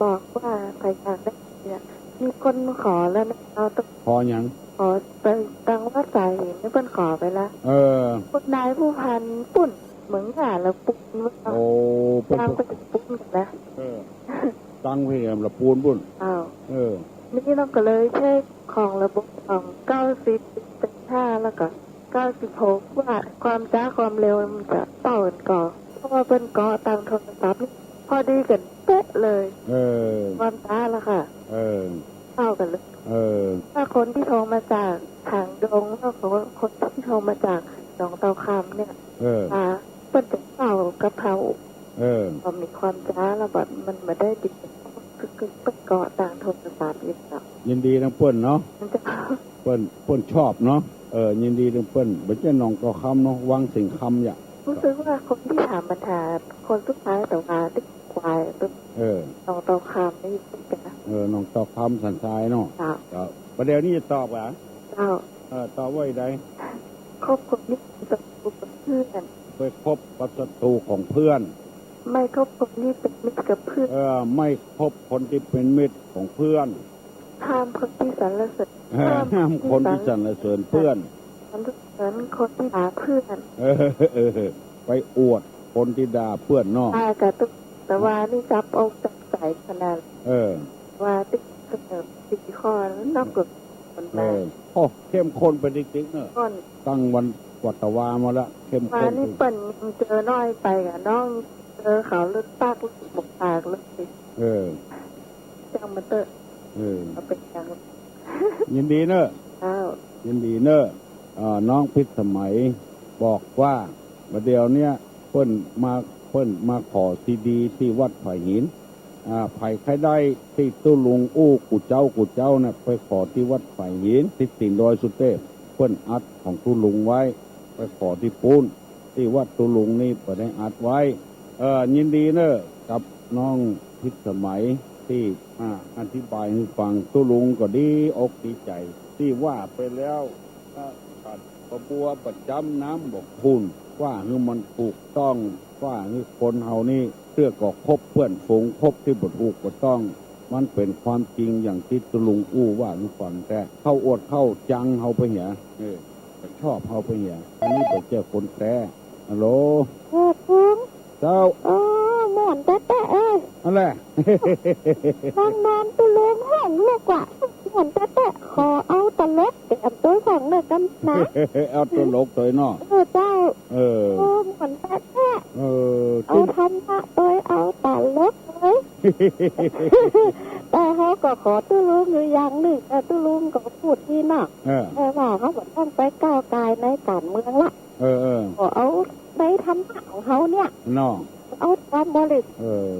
บอกว่าใผอยากได้เนี่ย มีคนขอแล้วนะเจ้าตุ๊ลุง ขอหยัง ขอไปตังวัดสายหินนี่เปิ้นขอไปละ เออ คุณนายผู้พันปุ้น เหมืองหง่าละปูน โอ้ เปิ้น ตังไปปูนกั๋นนะ เออ ตังไปแหมละปูนปุ้น อ้าว เออ นี่เฮาก็เลยเช็คของระบบของเก้าสิบ เจ็ดสิบห้า แล้วก็เก้าสิบหก ว่าความจ๊าความเร็วมันจะเต้ากั๋นก่อ เพราะว่าเปิ้นเกาะตางโทรศัพท์นี่พอดีกั๋นเป๊ะเลย เออ ความจ๊าละค่ะ เออ เต้ากั๋นเลย เออ ถ้าคนตี้โทรมาจากหางดง แล้วก็คนตี้โทรมาจากหนองเต่าคำเนี่ย เออ อ่า เปิ้นจะเต้ากับเฮา เออ ก็มีความจ๋าแล้วบัดมันบ่ได้ติดกึกๆ ไปเกาะตางโทรศัพท์อีกแล้ว ยินดีนำเปิ้นเนาะ เจ้า เปิ้น เปิ้นชอบเนาะ เออ ยินดีนำเปิ้น บ่ใจ้หนองเต่าคำเนาะ วังสิงห์คำอย่า ฮู้สึกว่าคนตี้ถามปัญหาคนสุดท้ายแต่ว่าตี้กวาย เออ หนองเต่าคำนี่จ้ะ เออ หนองเต่าคำสันทรายเนาะ เจ้า เจ้า บ่าเดี่ยวนี้จะตอบหวา เจ้า เออ ตอบว่าอีใด คบคนที่เป็นศัตรูกับเพื่อน ไปคบกับศัตรูของเพื่อน ไม่คบคนที่เป็นมิตรกับเพื่อน เออ ไม่คบคนที่เป็นมิตรของเพื่อน ห้ามคนที่สรรเสริญ เออ ห้ามคนที่สรรเสริญเพื่อน สรรเสริญคนที่ด่าเพื่อน เออ เออ ไปอวดคนที่ด่าเพื่อนเนาะ อ่า กะตุ๊ก แต่ว่านี่จับอกจับใจ๋ขนาด เออ ว่าติ๊กเสนอสี่ข้อแล้วนอกกฎหมาย เออ โอ้ เข้มข้นไปติ๊กๆ เนอะ ข้น ตั้งวันกวาดตะวามาละ เข้มข้น ว่านี่เปิ้นยังเจอน้อยไปอะ น้องเจอเขาเลิกปากเลิกบอกปากเลิกสิ เออ จ้างมันเต๊อะ เออ เอาไปจ้าง ยินดีเนอะ เจ้า ยินดีเนอะ เอ่อ น้องพิสมัยบอกว่า บ่าเดี่ยวเนี้ยเปิ้นมา เปิ้นมาขอซีดีตี้วัดฝายหิน อ่า ใผใค่ได้ตี้ตุ๊ลุงอู้กู้เจ๊ากู้เจ๊าน่ะ ไปขอตี้วัดฝายหิน ติดตี๋นดอยสุเตพ เปิ้นอัดของตุ๊ลุงไว้ ไปขอตี้ปู๊น ตี้วัดตุ๊ลุงนี่เปิ้นได้อัดไว้ เออ ยินดีเนอะ กับน้องพิสมัยตี้ อ่า อธิบายหื้อฟัง ตุ๊ลุงก็ดีอกดีใจ๋ ตี้ว่าไปแล้ว ก็ขัดกระบัวประจ๋ำน้ำบ่ขุ่น ว่าหื้อมันถูกต้อง ว่าหื้อคนเฮานี่เตื้อก่อคบเปื้อนฝูง คบตี้บ่ถูกบ่ต้อง มันเป๋นความจริงอย่างตี้ตุ๊ลุงอู้ว่าหื้อฟังแต๊ เข้าอวดเข้าจังเฮาไปเหีย เออ ชอบเฮาไปเหีย อันนี้บ่ใจ้คนแต๊ ฮัลโหล เออ เจ้า เออ ม่วนแต๊ๆ เอ้ย อันแหละ นอนๆ ตุ๊ลุงฮ้องลูกว่า ม่วนแต๊ๆ ขอเอาตลกแก้มตุ๊ลุงหน่อยกำนะ เอาตลกตวยเนาะ เออ เจ้า เออ เออ ม่วนแต๊ๆ เออ เอาธรรมะตวย เอาตลกตวย แต่เฮาก็ขอตุ๊ลุงอยู่อย่างนึ่ง เออ ตุ๊ลุงก็พูดดีเนาะ เออ เออ ว่าเฮาบ่ต้องไปก้าวก่ายในก๋านเมืองละ เออ เออ ก็เอาในธรรมะของเฮาเนี่ย เนาะ เอาความบริสุทธิ์ เออ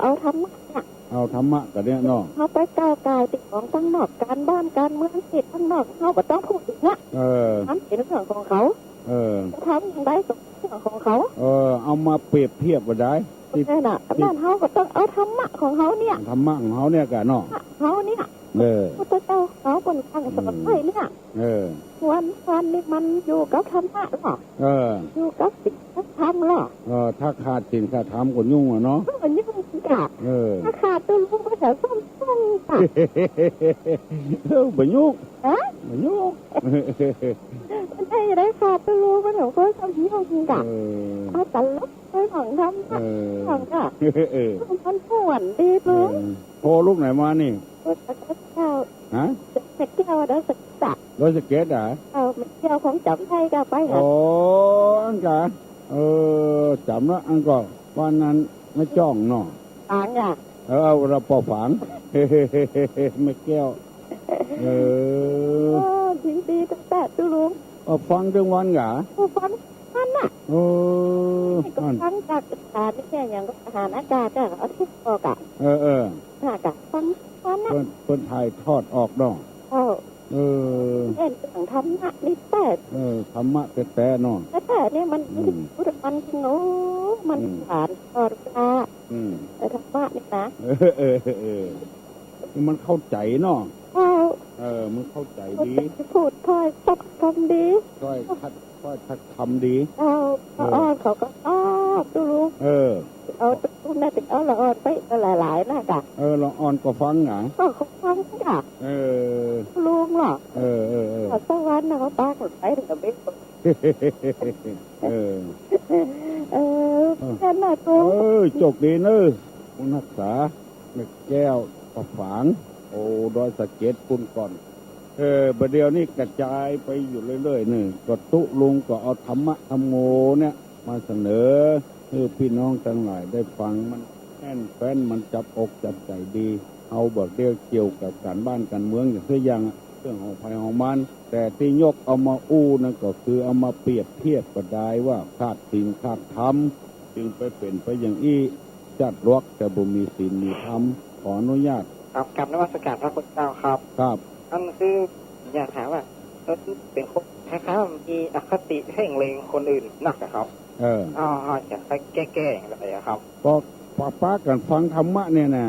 เอาธรรมะเนี่ย เอาธรรมะกั๋นเนี่ยเนาะ เฮาไปก้าวก่ายตี้ของตังนอก ก๋านบ้านก๋านเมืองตี้ตังนอก เฮาบ่ต้องพูดถึงละ เออ มันเป๋นเรื่องของเขา เออ จะทำอย่างใดก็เรื่องของเขา เออ เอามาเปรียบเทียบบ่ได้ ตี้ นั่นน่ะ ตี้ นั่นเฮาก็ต้องเอาธรรมะของเฮาเนี่ย ธรรมะของเฮาเนี่ยกั๋นเนาะ เฮาเนี่ย เออ พุทธเจ้าเฮาเปิ้นสั่งสอนไว้เนี่ย เออ วันๆ นี่มันอยู่กับธรรมะเหรอ เออ อยู่กับศีลกับธรรมเหรอ เออ ถ้าขาดศีลขาดธรรมก็ยุ่งอะเนาะ เออ ยุ่งจ้ะ เออ ถ้าขาดตุ๊ลุงก็จะซ้ำๆ จ้ะ เออ บ่ยุ่ง ฮะ บ่ยุ่ง ได้ ได้ขาดตุ๊ลุงก็จะซ้ำๆ จ้ะ เออ เอาตลกไปของธรรมะ เออ ของจ้ะ เออ มันม่วนดีตุ๊ลุง เออ โทรลูกไหนมานี่ โทรจากเจ้า ฮะ แม่แก้วดอยสะเก็ด ดอยสะเก็ดอะ เออ แม่แก้วของจ๋ำได้ก็ไปหา อ๋อ อันกะ เออ จ๋ำละ อันก็ว่านั้นแม่จ้องเนาะ ฝางอะ เออ เอาละปอฝาง แม่แก้ว เออ โอ้ ดีดีตั้งแต่ตุ๊ลุง เออ ฟังตึงวันกะ โอ้ ฟังวันน่ะ เออ นี่ก็ นั่น ฟังจากสถานีเนี่ย อย่างก็ทหารอากาศอะ เอาทุกออกอะ เออ เออ น่ะกะ ฟังวันน่ะ เปิ้น เปิ้นถ่ายทอดออกเนาะ เออ เออ เห็นเรื่องธรรมะนี่แต๊ เออ ธรรมะแต๊ๆ เนาะ แต๊ๆ เนี่ยมัน อืม พุทธมันจริง โอ้ มัน อืม หวานตลอดเวลา อืม เออ ธรรมะนี่นะ เออ เออ เออ มันเข้าใจ๋เนาะ เข้า เออ มันเข้าใจ๋ดี พูดถ้อยสัตย์คำดี ถ้อยสัตย์ ถ้อยสัตย์คำดี เอา เออ ละอ่อนเขาก็ชอบตุ๊ลุง เออ เอาตุ๊ลุงน่ะ ติดเอาละอ่อนไปก็หลายๆ น่ะกะ เออ ละอ่อนก็ฟังหนา ก็เขาฟังกะ เออ ตุ๊ลุงเหรอ เออ เออ เออ สวรรค์น่ะ เขาปากหมดไปถึงกับเบส เออ เออ เออ แค่นั้นน่ะตุ๊ลุง เออ โจคดีเน่อ บุญฮักษา แม่แก้ว ปอฝาง โอ้ ดอยสะเก็ดปุ้นก่อน เออ บ่าเดี่ยวนี้กระจายไปอยู่เรื่อยๆ นึ่ง ก็ตุ๊ลุงก็เอาธรรมะธัมโมเนี่ยมาเสนอ หื้อปี้น้องตังหลายได้ฟัง มันแน่นแฟ้น มันจับอกจับใจ๋ดี เอาบ่าเดี่ยวเกี่ยวกับก๋านบ้านก๋านเมืองอย่างเตื้ออย่างอะ เรื่องของใผของมัน แต่ตี้ยกเอามาอู้นั่นก็คือเอามาเปรียบเทียบก็ได้ว่าขาดศีลขาดธรรม จึงไปเป๋นไปอย่างอี้ จัดหลวกแต่บ่มีศีลมีธรรม ขออนุญาต ครับ กราบนมัสการพระคุณเจ้าครับ ครับ อันคืออยากถามว่า เออ เป๋นคนคล้ายๆว่ามีอคติเพ่งเล็งคนอื่นนักอะครับ เออ อ๋อ อ๋อ จะไปแก้ๆอย่างไรอะครับ ก็ปะ ปะกั๋นฟังธรรมะเนี่ยนะ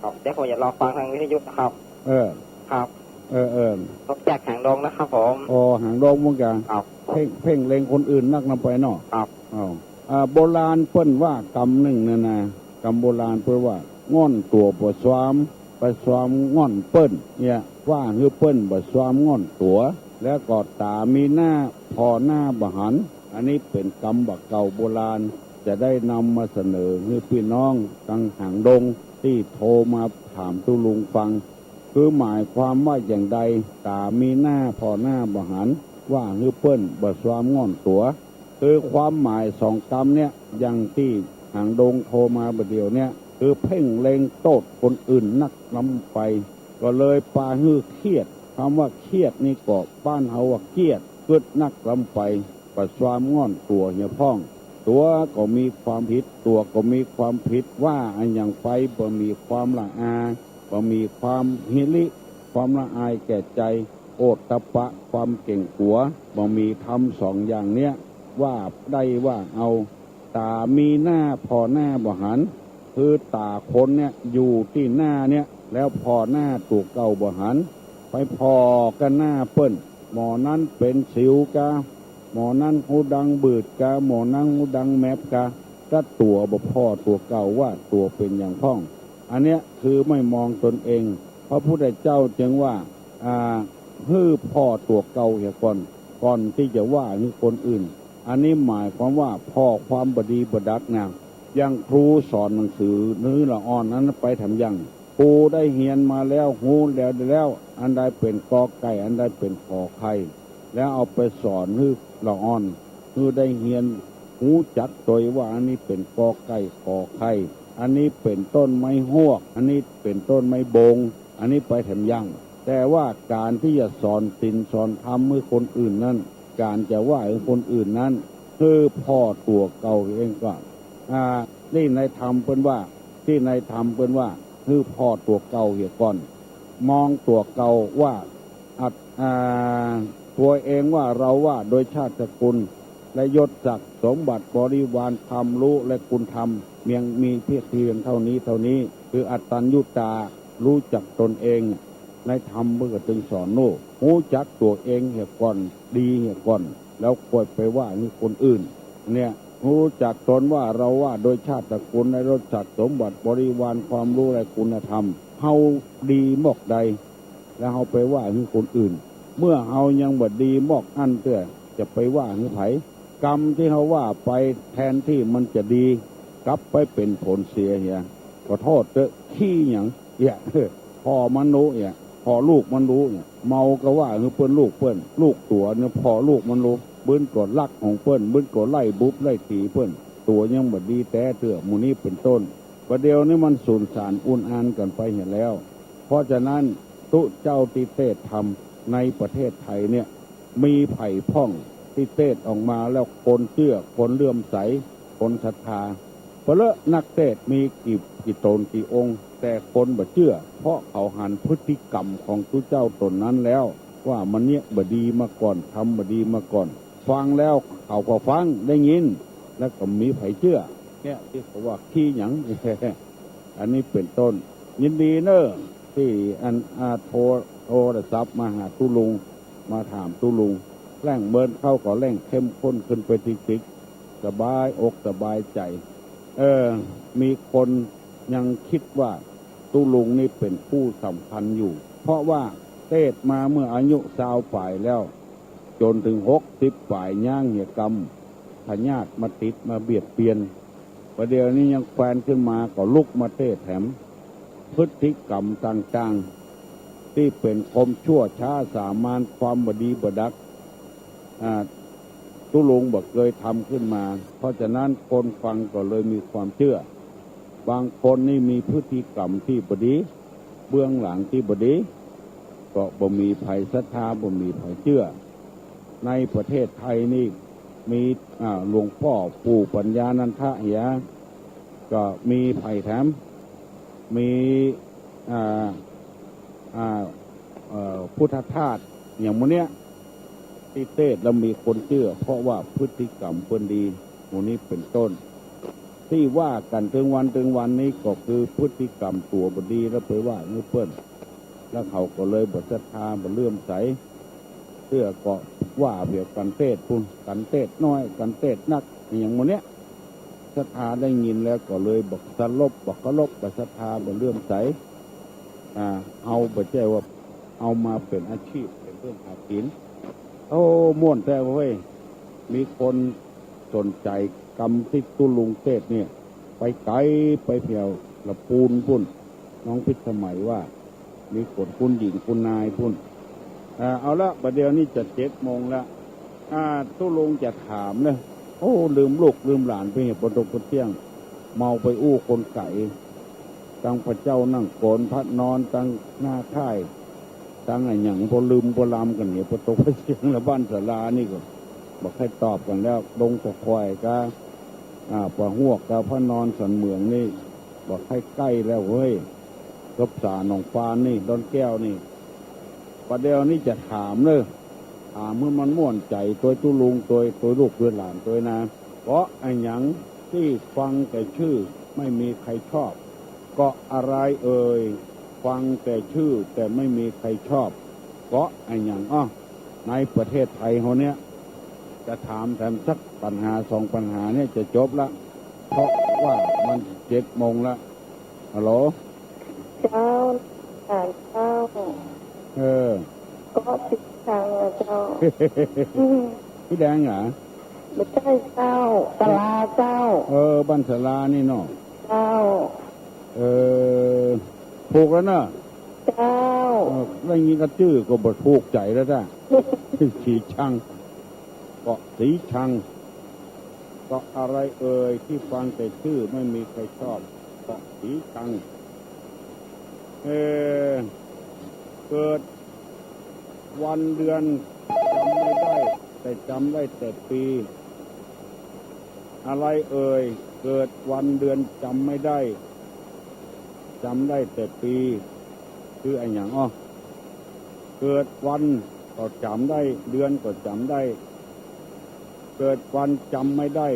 ครับ เดี๋ยวผมจะรอฟังทางวิทยุนะครับ เออ ครับ เออ เออ ผมจากหางดงนะครับผม อ๋อ หางดงเหมือนกั๋น ครับ เพ่ง เพ่งเล็งคนอื่นนักนำไปเนาะ ครับ อ้าว อ่า โบราณเปิ้นว่ากำนึ่งเนี่ยนะ กำโบราณเปิ้นว่า ง่อนตั๋วบ่ซวม ไปซวมง่อนเปิ้น เนี่ย ว่าหื้อเปิ้นบ่ซวมง่อนตั๋ว แล้วก็ต๋ามีหน้าผ่อหน้าบ่หัน อันนี้เป๋นกำบ่าเก่าโบราณ จะได้นำมาเสนอหื้อปี้น้องตังหางดงตี้โทรมาถามตุ๊ลุงฟัง คือหมายความว่าอย่างใด ต๋ามีหน้าผ่อหน้าบ่หัน ว่าหื้อเปิ้นบ่ซวมง่อนตั๋ว คือความหมายสองกำเนี่ย อย่างตี้หางดงโทรมาบ่าเดี่ยวเนี่ย คือเพ่งเล็งโต้ษคนอื่นนักล้ำไป ก็เลยปาหื้อเครียด กำว่าเครียดนี่ก็บ้านเฮาว่าเกลียด กึ๊ดนักล้ำไป บ่ซวมง่อนตั๋วเหียพ่อง ตั๋วก็มีความผิด ตั๋วก็มีความผิด ว่าอะหยังไปบ่มีความละอา บ่มีความฮิริ ความละอายแก่ใจ๋ โอตตัปปะ ความเก่งกั๋ว บ่มีธรรมสองอย่างเนี้ย ว่าได้ว่าเอา ต๋ามีหน้าผ่อหน้าบ่หัน คือต๋าคนเนี่ยอยู่ตี้หน้าเนี่ย แล้วผ่อหน้าตั๋วเก่าบ่หัน ไปผ่อก้าหน้าเปิ้น หม่อนั้นเป๋นสิวกา หม่อนั้นฮูดังบืดกา หม่อนั้นฮูดังแมบกา ก้าตั๋วบ่ผ่อตั๋วเก่าว่าตั๋วเป๋นหยังพ่อง อันเนี้ยคือไม่มองตนเอง พระพุทธเจ้าจึงว่า อ่า หื้อผ่อตั๋วเก่าเหียก่อน ก่อนตี้จะว่าหื้อคนอื่น อันนี้หมายความว่าผ่อความบ่ดีบ่ดักนะ อย่างครูสอนหนังสือหื้อละอ่อนนั้นไปแถมยัง ครูได้เฮียนมาแล้ว ฮู้แล้วได้แล้ว อันใดเป๋นกอไก่ อันใดเป๋นขอไข่ แล้วเอาไปสอนหื้อละอ่อน หื้อได้เฮียนฮู้จักตวยว่าอันนี้เป๋นกอไก่ขอไข่ อันนี้เป๋นต้นไม้ฮวก อันนี้เป๋นต้นไม้บง อันนี้ไปแถมยัง แต่ว่าก๋านตี้จะสอนศีลสอนธรรมหื้อคนอื่นนั้น ก๋านจะว่าหื้อคนอื่นนั้น คือผ่อตั๋วเก่าเองก็ อ่า ตี้ในธรรมเปิ้นว่า ตี้ในธรรมเปิ้นว่า หื้อผ่อตั๋วเก่าเหียก่อน มองตั๋วเก่าว่า อัต อ่า ตั๋วเองว่าเราว่าโดยชาติสกุล และยศศักดิ์สมบัติบริวารความฮู้และคุณธรรม ยังมีเพียง เพียงเท่านี้เท่านี้ คืออัตตัญญุตา ฮู้จักตนเอง ในธรรมเปิ้นก็จึงสอนโน่ ฮู้จักตั๋วเองเหียก่อน ดีเหียก่อน แล้วค่อยไปว่าหื้อคนอื่น เนี่ย ฮู้จักตนว่าเราว่าโดยชาติสกุล และยศศักดิ์สมบัติบริวารความฮู้และคุณธรรม เฮาดีมอกใด แล้วเฮาไปว่าหื้อคนอื่น เมื่อเฮายังบ่ดีมอกอั้นเตื้อ จะไปว่าหื้อใผ กำตี้เฮาว่าไปแทนตี้มันจะดี กลับไปเป๋นผลเสียเหีย ขอโต้ษเต๊อะ ขี้หยังเหีย ผ่อมันฮู้เหีย ผ่อลูกมันฮู้เหีย เมาก็ว่าหื้อเปิ้นลูกเปิ้น ลูกตั๋วเนี่ยผ่อลูกมันฮู้ เปิ้นก็ลักของเปิ้น เปิ้นก็ไล่บุบไล่ตี๋เปิ้น ตั๋วยังบ่ดีแต๊เตื้อ หมู่นี้เป๋นต้น บ่าเดี่ยวนี้มันสูญสารอุนอานกั๋นไปเหียแล้ว เพราะฉะนั้นตุ๊เจ้าตี้เตศน์ธรรมในประเทศไทยเนี่ย มีใผพ่องตี้เตศน์ออกมาแล้วคนเจื้อ คนเลื่อมใส คนศรัทธา เปลอะนักเตศน์มีกี่ กี่ต๋นกี่องค์ แต่คนบ่เจื้อ เพราะเขาหันพฤติกรรมของตุ๊เจ้าต๋นนั้นแล้ว ว่ามันเนี่ยบ่ดีมาก่อน ทำบ่ดีมาก่อน ฟังแล้วเขาก็ฟังได้ยิน แล้วก็มีใผเจื้อ เนี่ยตี้เขาว่าขี้หยัง อันนี้เป๋นต้น ยินดีเน่อตี้อัน อ่า โทร โทรศัพท์มาหาตุ๊ลุง มาถามตุ๊ลุง แล่งเมินเข้าก็แล่งเข้มข้นขึ้นไปติ๊กๆ สบายอกสบายใจ๋ เออ มีคนยังกึ๊ดว่าตุ๊ลุงนี่เป๋นผู้สำคัญอยู่ เพราะว่าเตศน์มาเมื่ออายุซาวป๋ายแล้ว จ๋นเถิงหกสิบป๋ายย้างเหียกำ พยาธิมาติดมาเบียดเบียน บ่าเดี่ยวนี้ยังแควนขึ้นมาก็ลุกมาเตศน์แถม พฤติกรรมต่างๆ ตี้เป๋นความชั่วช้าสามาน ความบ่ดีบ่ดัก อ่า ตุ๊ลุงบ่เกยทำขึ้นมา เพราะฉะนั้นคนฟังก็เลยมีความเจื้อ บางคนนี่มีพฤติกรรมตี้บ่ดี เบื้องหลังตี้บ่ดี ก็บ่มีใผศรัทธา บ่มีใผเจื้อ ในประเทศไทยนี่ มี อ่า หลวงป้อปู่ปัญญานันทะเหีย ก็มีใผแถม มี อ่า อ่า เอ่อ พุทธทาส อย่างหมู่เนี้ย ตี้เตศน์แล้วมีคนเจื้อ เพราะว่าพฤติกรรมเปิ้นดี หมู่นี้เป๋นต้น ตี้ว่ากั๋นเถิงวันเถิงวันนี้ก็คือพฤติกรรมตั๋วบ่ดี แล้วไปว่าหื้อเปิ้น แล้วเขาก็เลยบ่ศรัทธา บ่เลื่อมใส เตื้อก็ว่าเหียกั๋นเตศน์ปุ้น กั๋นเตศน์น้อย กั๋นเตศน์นัก อย่างหมู่เนี้ย ศรัทธาได้ยินแล้วก็เลยบ่สลบ บ่เคารพ บ่ศรัทธา บ่เลื่อมใส อ่า เอา บ่ใจ้ว่าเอามาเป๋นอาชีพ เป๋นเครื่องหากิ๋น โอ้ ม่วนแต๊เว้ย มีคนสนใจ๋กำตี้ตุ๊ลุงเตศน์เนี่ย ไปไก๋ ไปแผวละปูนปุ้น น้องพิสมัยว่า มีคนคุณหญิงคุณนายปุ้น อ่า เอาละ บ่าเดี่ยวนี้จะเจ็ดโมงละ อ่า ตุ๊ลุงจะถามเน่อ โอ้ ลืมลูกลืมหลานไปเหีย ปะตกปะเตี้ยง เมาไปอู้คนไก๋ ตังพระเจ้านั่งโกน พระนอน ตังหน้าค่าย ตังอะหยัง ปอลืมปอลำกั๋นเหีย ปะตกปะเตี้ยงละ บ้านศาลานี่ก็ บ่ใค่ตอบกั๋นแล้ว ดงตะคอยกา อ่า ป่าฮวกกา พระนอนสันเหมืองนี่ บ่ใค่ใก้แล้วเฮ้ย ทบสาหนองฟานนี่ ดอนแก้วนี่ บ่าเดี่ยวนี้จะถามเน่อ ถามหื้อมันม่วนใจ๋ ตวยตุ๊ลุง ตวย ตวยลูกตวยหลานตวยนา เกาะอะหยังตี้ฟังแต่ชื่อไม่มีใครชอบ เกาะอะไรเอ่ย ฟังแต่ชื่อแต่ไม่มีใครชอบ เกาะอะหยัง อ้อ ในประเทศไทยเฮาเนี่ย จะถามแถมสักปัญหาสองปัญหาเนี่ยจะจบละ เพราะว่ามันเจ็ดโมงละ ฮัลโหล เจ้า เจ้า เออ เกาะสีชังอะเจ้า อืม สีแดงเหรอ บ่ใจ้เจ้า ศาลาเจ้า เออ บ้านศาลานี่เนาะ เจ้า เออ ถูกแล้วเนาะ เจ้า เออ ได้ยินกระจื้อก็บ่ถูกใจ๋แล้วจ้ะ สีชัง เกาะสีชัง เกาะอะไรเอ่ย ที่ฟังแต่ชื่อไม่มีใครชอบ เกาะสีชัง เออ เกิดวันเดือนจำไม่ได้ แต่จำได้แต่ปี อะไรเอ่ย เกิดวันเดือนจำไม่ได้ จำได้แต่ปี คืออะหยัง อ้อ เกิดวันก็จ๋ำได้ เดือนก็จ๋ำได้ เกิดวันจ๋ำไม่ได้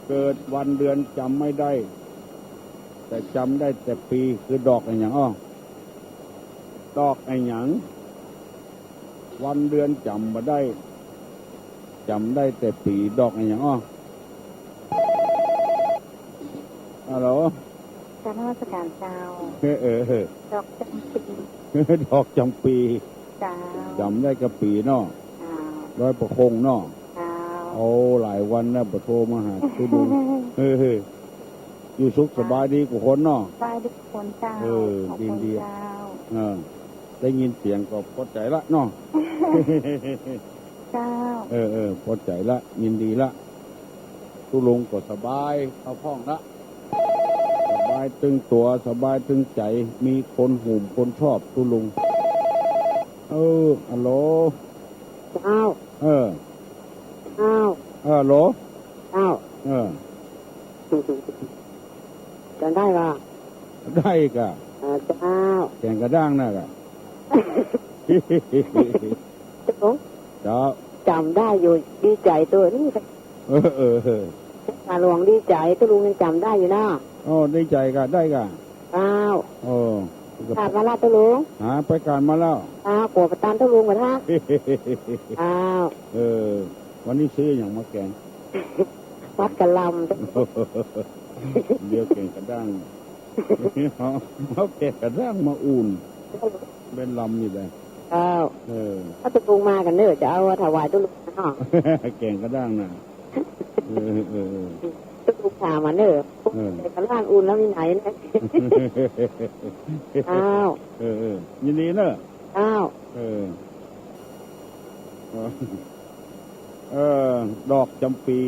เกิดวันเดือนจ๋ำไม่ได้ แต่จ๋ำได้แต่ปี คือดอกอะหยัง อ้อ ดอกอะหยัง วันเดือนจ๋ำบ่ได้ จ๋ำได้แต่ปี ดอกอะหยัง อ้อ ฮัลโหล กราบนมัสการเจ้า เออ เออ เออ ดอกจ๋ำปี ดอกจ๋ำปี เจ้า จ๋ำได้กะปีเนาะ เจ้า ดอยปะคงเนาะ เจ้า โอ้ หลายวันแล้วบ่โทรมาหาตุ๊ลุง เออ เออ อยู่สุขสบายดีกู้คนเนาะ สบายดีกู้คนเจ้า เออ ขอบคุณ ดีๆ เจ้า เออ ได้ยินเสียงก็ปอใจ๋ละเนาะ เจ้า เออ เออ ปอใจ๋ละ ยินดีละ ตุ๊ลุงก็สบายเข้าพ่องละ สบายตึงตั๋ว สบายตึงใจ๋ มีคนหุมคนชอบตุ๊ลุง เออ ฮัลโหล เจ้า เออ เจ้า เออ ฮัลโหล เจ้า เออ จ๋ำได้บ่ ได้ก่ะ เออ เจ้า แก่งกระด้างน่ะก่ะ เจ้า จ๋ำได้อยู่ ดีใจ๋ตั๋วนี้ เออ เออ เออ ข้าหลวงดีใจ๋ ตุ๊ลุงยังจ๋ำได้อยู่เนาะ โอ้ ดีใจ๋ก่ะ ได้ก่ะ เจ้า โอ้ กราบมาละตุ๊ลุง หา ไปก๋านมาแล้ว เจ้า กั๋วบ่ตันตุ๊ลุงบ่าท่า เจ้า เออ วันนี้ซื้ออะหยังมาแก๋ง ฟักกะหล่ำ เดี๋ยวแก่งกระด้าง เอา เอาแก่งกระด้างมาอุ่น เป๋นลำนี่แหละ เจ้า เออ ถ้าตุ๊ลุงมากั๋นเน่อ จะเอาถวายตุ๊ลุงเนาะ แก่งกระด้างน่ะ เออ เออ เออ ตุ๊ลุงถามมาเน่อ เออ แก่งกระด้างอุ่นแล้วมีไหนเนี่ย เจ้า เออ เออ ยินดีเน่อ เจ้า เออ เออ ดอกจ๋ำปี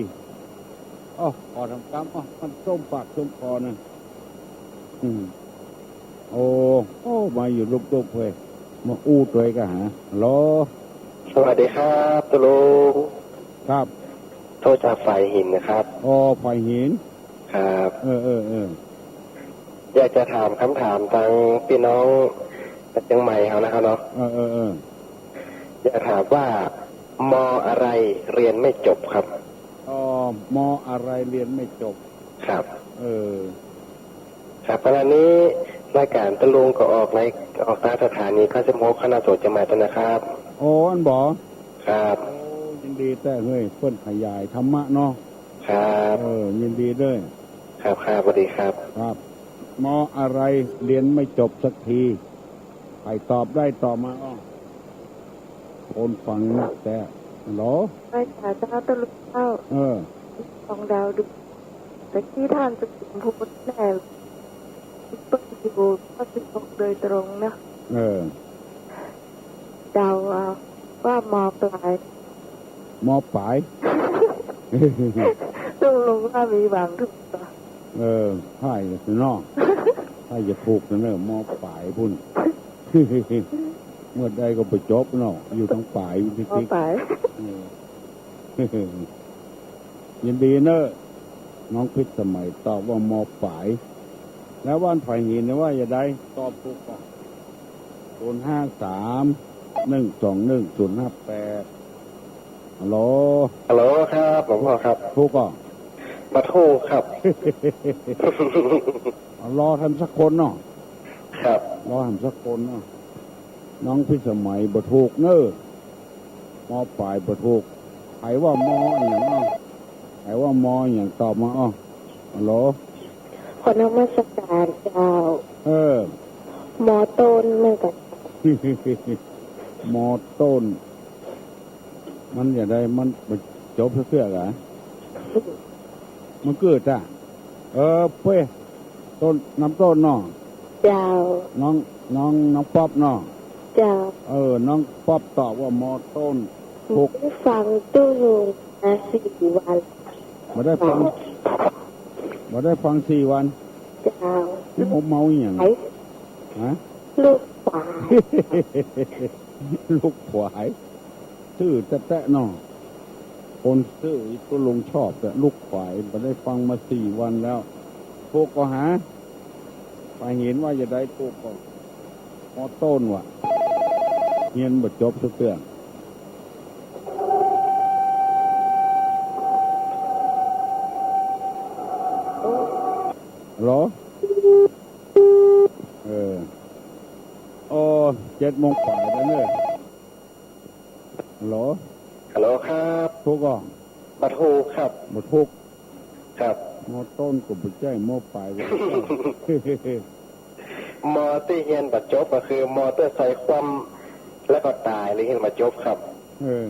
อ้อ ขอทำกรรม อ้อ มันส้มปากส้มคอนะ อืม โอ้ โอ้ มาอยู่ลุกๆ เว้ย มาอู้ตวยกะหา ฮัลโหล สวัสดีครับ ตุ๊ลุง ครับ โทรจากฝายหินนะครับ อ๋อ ฝายหิน ครับ เออ เออ เออ อยากจะถามกำถามตางปี้น้องเจียงใหม่เฮานะครับเนาะ เออ เออ เออ อยากถามว่า ม.อะไรเรียนไม่จบครับ อ๋อ ม.อะไรเรียนไม่จบ ครับ เออ ครับ ขณะนี้รายก๋านตะลุงก็ออกใน ออกตางสถานีเก้าสิบหก คณะสงฆ์เจียงใหม่แล้วนะครับ อ๋อ อั้นบ่ ครับ โอ้ ยินดีแต๊เฮ้ย เปิ้นขยายธรรมะเนาะ ครับ เออ ยินดีด้วย ครับ ครับ สวัสดีครับ ครับ ม.อะไรเรียนไม่จบสักที ใผตอบได้ตอบมาอ้อ คนฟังนักแต๊ ฮัลโหล ใจ้ค่ะ เจ้าตะลุงเจ้า เออ ของดาวดึง แต่กี้ต้านจะสมพูดแน่ เปิ้นอยู่เก้าสิบหกโดยตรงนะ เออ เดาเอาว่า ม.ปลาย ม.ป๋าย ตกลงว่ามีหวังถูกปะ เออ ใจ้เนาะ ใจ้จะถูกนะเน่อ ม.ป๋าย ปุ้น เมื่อใดก็ไปจบเนาะ อยู่ตางป๋าย อยู่ติ๊กๆ ม.ป๋าย เออ ยินดีเน่อ น้องพิสมัยตอบว่า ม.ป๋าย แล้วบ้านฝายหินเนี่ยว่าจะใด ตอบถูกปะ ศูนย์ห้าสาม หนึ่งสองหนึ่ง ศูนย์ห้าแปด ฮัลโหล ฮัลโหลครับ หลวงพ่อครับ ถูกก่อ บ่ถูกครับ รอแหมสักคนเนาะ ครับ รอแหมสักคนเนาะ น้องพิสมัยบ่ถูกเน่อ ม.ป๋าย บ่ถูก ใผว่า ม.อะหยังอ้อ ใผว่า ม.อะหยัง ตอบมาอ้อ ฮัลโหล ขอนมัสการเจ้า เออ ม.ต้น เหมือนกั๋น ม.ต้น มันจะใด มันบ่จบสักเตื้อกะ มันเกิดจ้ะ เออ เป้ย ต้น น้องต้นเนาะ เจ้า น้อง น้อง น้องป๊อปเนาะ เจ้า เออ น้องป๊อปตอบว่า ม.ต้น ถูก บ่ได้ฟังตะลุงมาสี่วัน บ่ได้ฟัง บ่ได้ฟังสี่วัน เจ้า เมา เมาอะหยัง ไอ้ ฮะ ลูกป๋าย ลูกป๋าย ซื่อแต๊ๆ เนาะ คนซื่อ ตะลุงชอบแต๊ ลูกป๋าย บ่ได้ฟังมาสี่วันแล้ว ถูกก่อหา ฝายหินว่าจะใด ถูกก่อ ม.ต้น ว่ะ เฮียนบ่จบสักเตื้อ ฮัลโหล เออ โอ้ เจ็ดโมงป๋ายแล้วเน่อ ฮัลโหล ฮัลโหลครับ ถูกก่อ บ่ถูกครับ บ่ถูก ครับ ม.ต้นก็บ่ใจ้ ม.ป๋ายก็บ่ใจ้ ม.ตี้เฮียนบ่จบก็คือ มอเตอร์ไซค์คว่ำแล้วก็ต๋าย เลยเฮียนบ่จบครับ เออ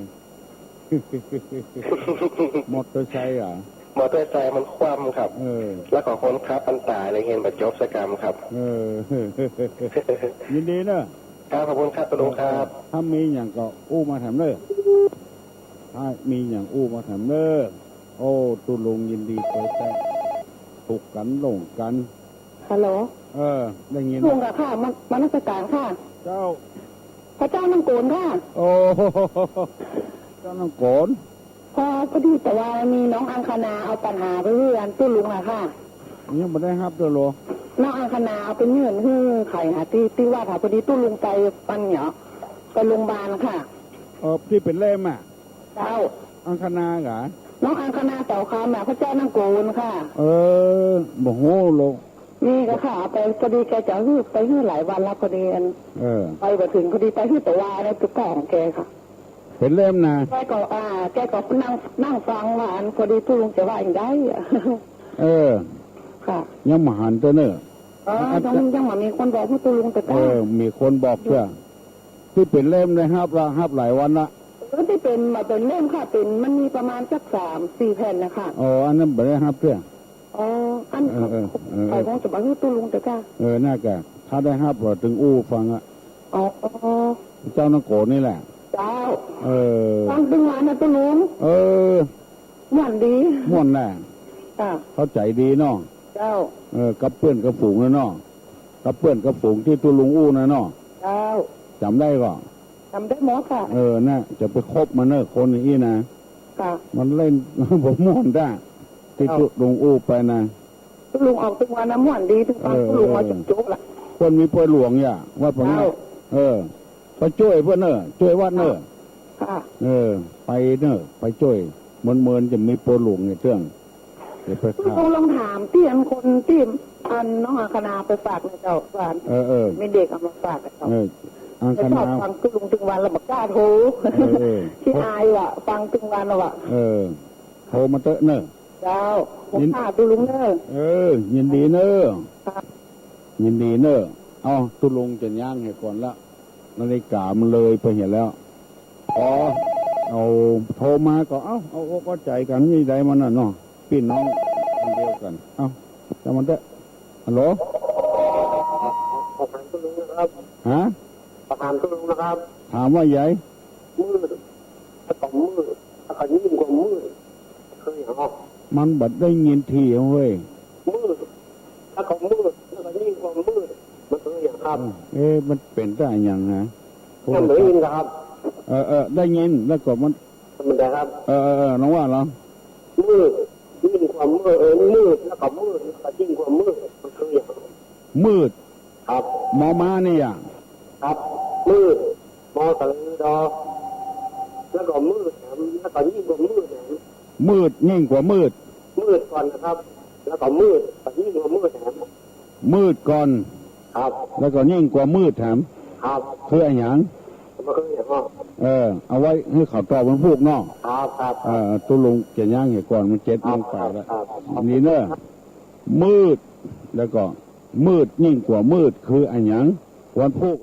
มอเตอร์ไซค์อะ มอเตอร์ไซค์มันคว่ำครับ เออ แล้วก็คนขับมันต๋าย เลยเฮียนบ่จบสักกำครับ เออ ยินดีเน่อ ครับ ขอบคุณครับ ตะลุงครับ เออ ถ้ามีหยังก็อู้มาแถมเน่อ ถ้ามีหยังอู้มาแถมเน่อ โอ้ ตะลุงยินดีตวยแต๊ ถูกกั๋นหลงกั๋น ฮัลโหล เออ ได้ยิน ลุงกะค่ะ ม- นมัสการค่ะ เจ้า พระเจ้าน้องโกนค่ะ โอ้ เจ้าน้องโกน พอ พอดีแต่ว่ามีน้องอังคณาเอาปัญหาไปหื้ออันตะลุงอะค่ะ ยังบ่ได้ฮับเตื้อโล น้องอังคณาเอาไปยื่นหื้อใผหาตี้ ตี้วัดค่ะ พอดีตะลุงไปปันเนี่ย ไปโรงพยาบาลค่ะ เออ ตี้เป๋นเล่มอะ เจ้า อังคณากะ น้องอังคณาเสาคำอะ พระเจ้าน้องโกนค่ะ เออ บ่ฮู้โล นี่กะค่ะ เอาไป พอดีแกจะหื้อ ไปหื้อหลายวันแล้ว พอดีอัน เออ ไปบ่เถิง พอดีไปหื้อตะวาในตุ๊กตาของแกค่ะ เป๋นเล่มนะ แกก็ อ่า แกก็นั่ง นั่งฟังว่าอัน พอดีตะลุงจะว่าอย่างใดอะ เออ ค่ะ ยังบ่หันเตื้อเน่อ อ๋อ อาจจะ ยัง ยังบ่มีคนบอกหื้อตะลุงแต่ เออ มีคนบอกเตื้อ ตี้เป๋นเล่มได้ฮับละ ฮับหลายวันละ เออ ตี้เป๋น บ่เป๋นเล่มค่ะ เป๋น มันมีประมาณสักสามสี่แผ่นนะคะ อ๋อ อันนั้นบ่ได้ฮับเตื้อ อ๋อ อัน เออ เออ เออ ข้อยคงจะบ่หื้อตะลุงแต่กะ เออ น่ากะ ถ้าได้ฮับก็เถิงอู้ฟังอะ อ๋อ อ๋อ เจ้าน้องโกนนี่แหละ เจ้า เออ ฟังตึงวันนะตะลุง เออ ม่วนดี ม่วนแหละ ค่ะ เข้าใจ๋ดีเนาะ เจ้า เออ กับเปื้อนกับฝูงน่ะเนาะ กับเปื้อนกับฝูงตี้ตะลุงอู้น่ะเนาะ เจ้า จ๋ำได้ก่อ จ๋ำได้หมดค่ะ เออ น่ะ จะไปคบมันเน่อ คนอย่างอี้นะ ค่ะ มันเล่น บ่ม่วนด้า ตี้ เจ้า ตุ๊ลุงอู้ไปนะ ตุ๊ลุงออกตึงวันนะม่วนดี ตึงฟัง เออ ตุ๊ลุงว่า เออ จุ๊บๆ ละ เปิ้นมีปอยหลวงอย่า ว่าปะเงี้ย เจ้า เออ ไปจ้วยเปิ้นเน่อ จ้วยวัดเน่อ ค่ะ เออ ไปเน่อ ไปจ้วย เมินๆ จะมีปอยหลวงเนี่ยเตื้อง เดี๋ยวไป ตุ๊ลุงลองถามตี้อันคนตี้อันน้องอังคณาไปฝากนะเจ้า ว่า เออ เออ มีเด็กเอามาฝากนะเจ้า เออ อังคณา แต่ชอบฟังตุ๊ลุงตึงวันละบ่กล้าโทร เออ เออ ขี้อายว่ะ ฟังตึงวันละว่ะ เออ โทรมาเต๊อะเน่อ เจ้า ยิน ขอบคุณค่ะตุ๊ลุงเน่อ เออ ยินดีเน่อ ค่ะ ยินดีเน่อ เอ้า ตุ๊ลุงจะย้างหื้อก่อนละ นาฬิกามันเลยไปเหียแล้ว อ๋อ เอาโทรมาก็ เอ้า เอาอกเอาใจ๋กั๋น มีใดมันน่ะเนาะ ปี้น้องอันเดียวกั๋น เอ้า จะมันเต๊อะ ฮัลโหล ขอถามตุ๊ลุงนะครับ ฮะ ขอถามตุ๊ลุงนะครับ ถามว่าใหญ่ มืด แล้วก็มืด แล้วก็ยิ่งกว่ามืด คืออย่างไร มันบ่ได้ยินทีเว้ย มืด แล้วก็มืด แล้วก็ยิ่งกว่ามืด มันคืออย่างครับ เอ๊ะ มันเป๋นตาอะหยังฮะ ยังบ่ได้ยินครับ เออ เออ ได้ยิน แล้วก็มัน มันได้ครับ เออ เออ เออ ลองว่าลอง มืด ยิ่งกว่ามืด เออ มืด แล้วก็มืด แล้วก็ยิ่งกว่ามืด มันคืออย่าง มืด ครับ มอม้านี่อะ ครับ มืด มอสระอือดอ แล้วก็มืดแถม แล้วก็ยิ่งกว่ามืดแถม มืดยิ่งกว่ามืด มืดก่อนนะครับ แล้วก็มืด ก็ยิ่งกว่ามืดแถม มืดก่อน ครับ แล้วก็ยิ่งกว่ามืดแถม ครับ คืออะหยัง มันคืออย่างว่า เออ เอาไว้หื้อเขาตอบวันพูกเนาะ ครับ ครับ เออ ตุ๊ลุงจะย้างหื้อก่อน มันเจ็ดโมงไปแล้ว ครับ ครับ นี่เน่อ มืด แล้วก็มืดยิ่งกว่ามืด คืออะหยัง วันพูก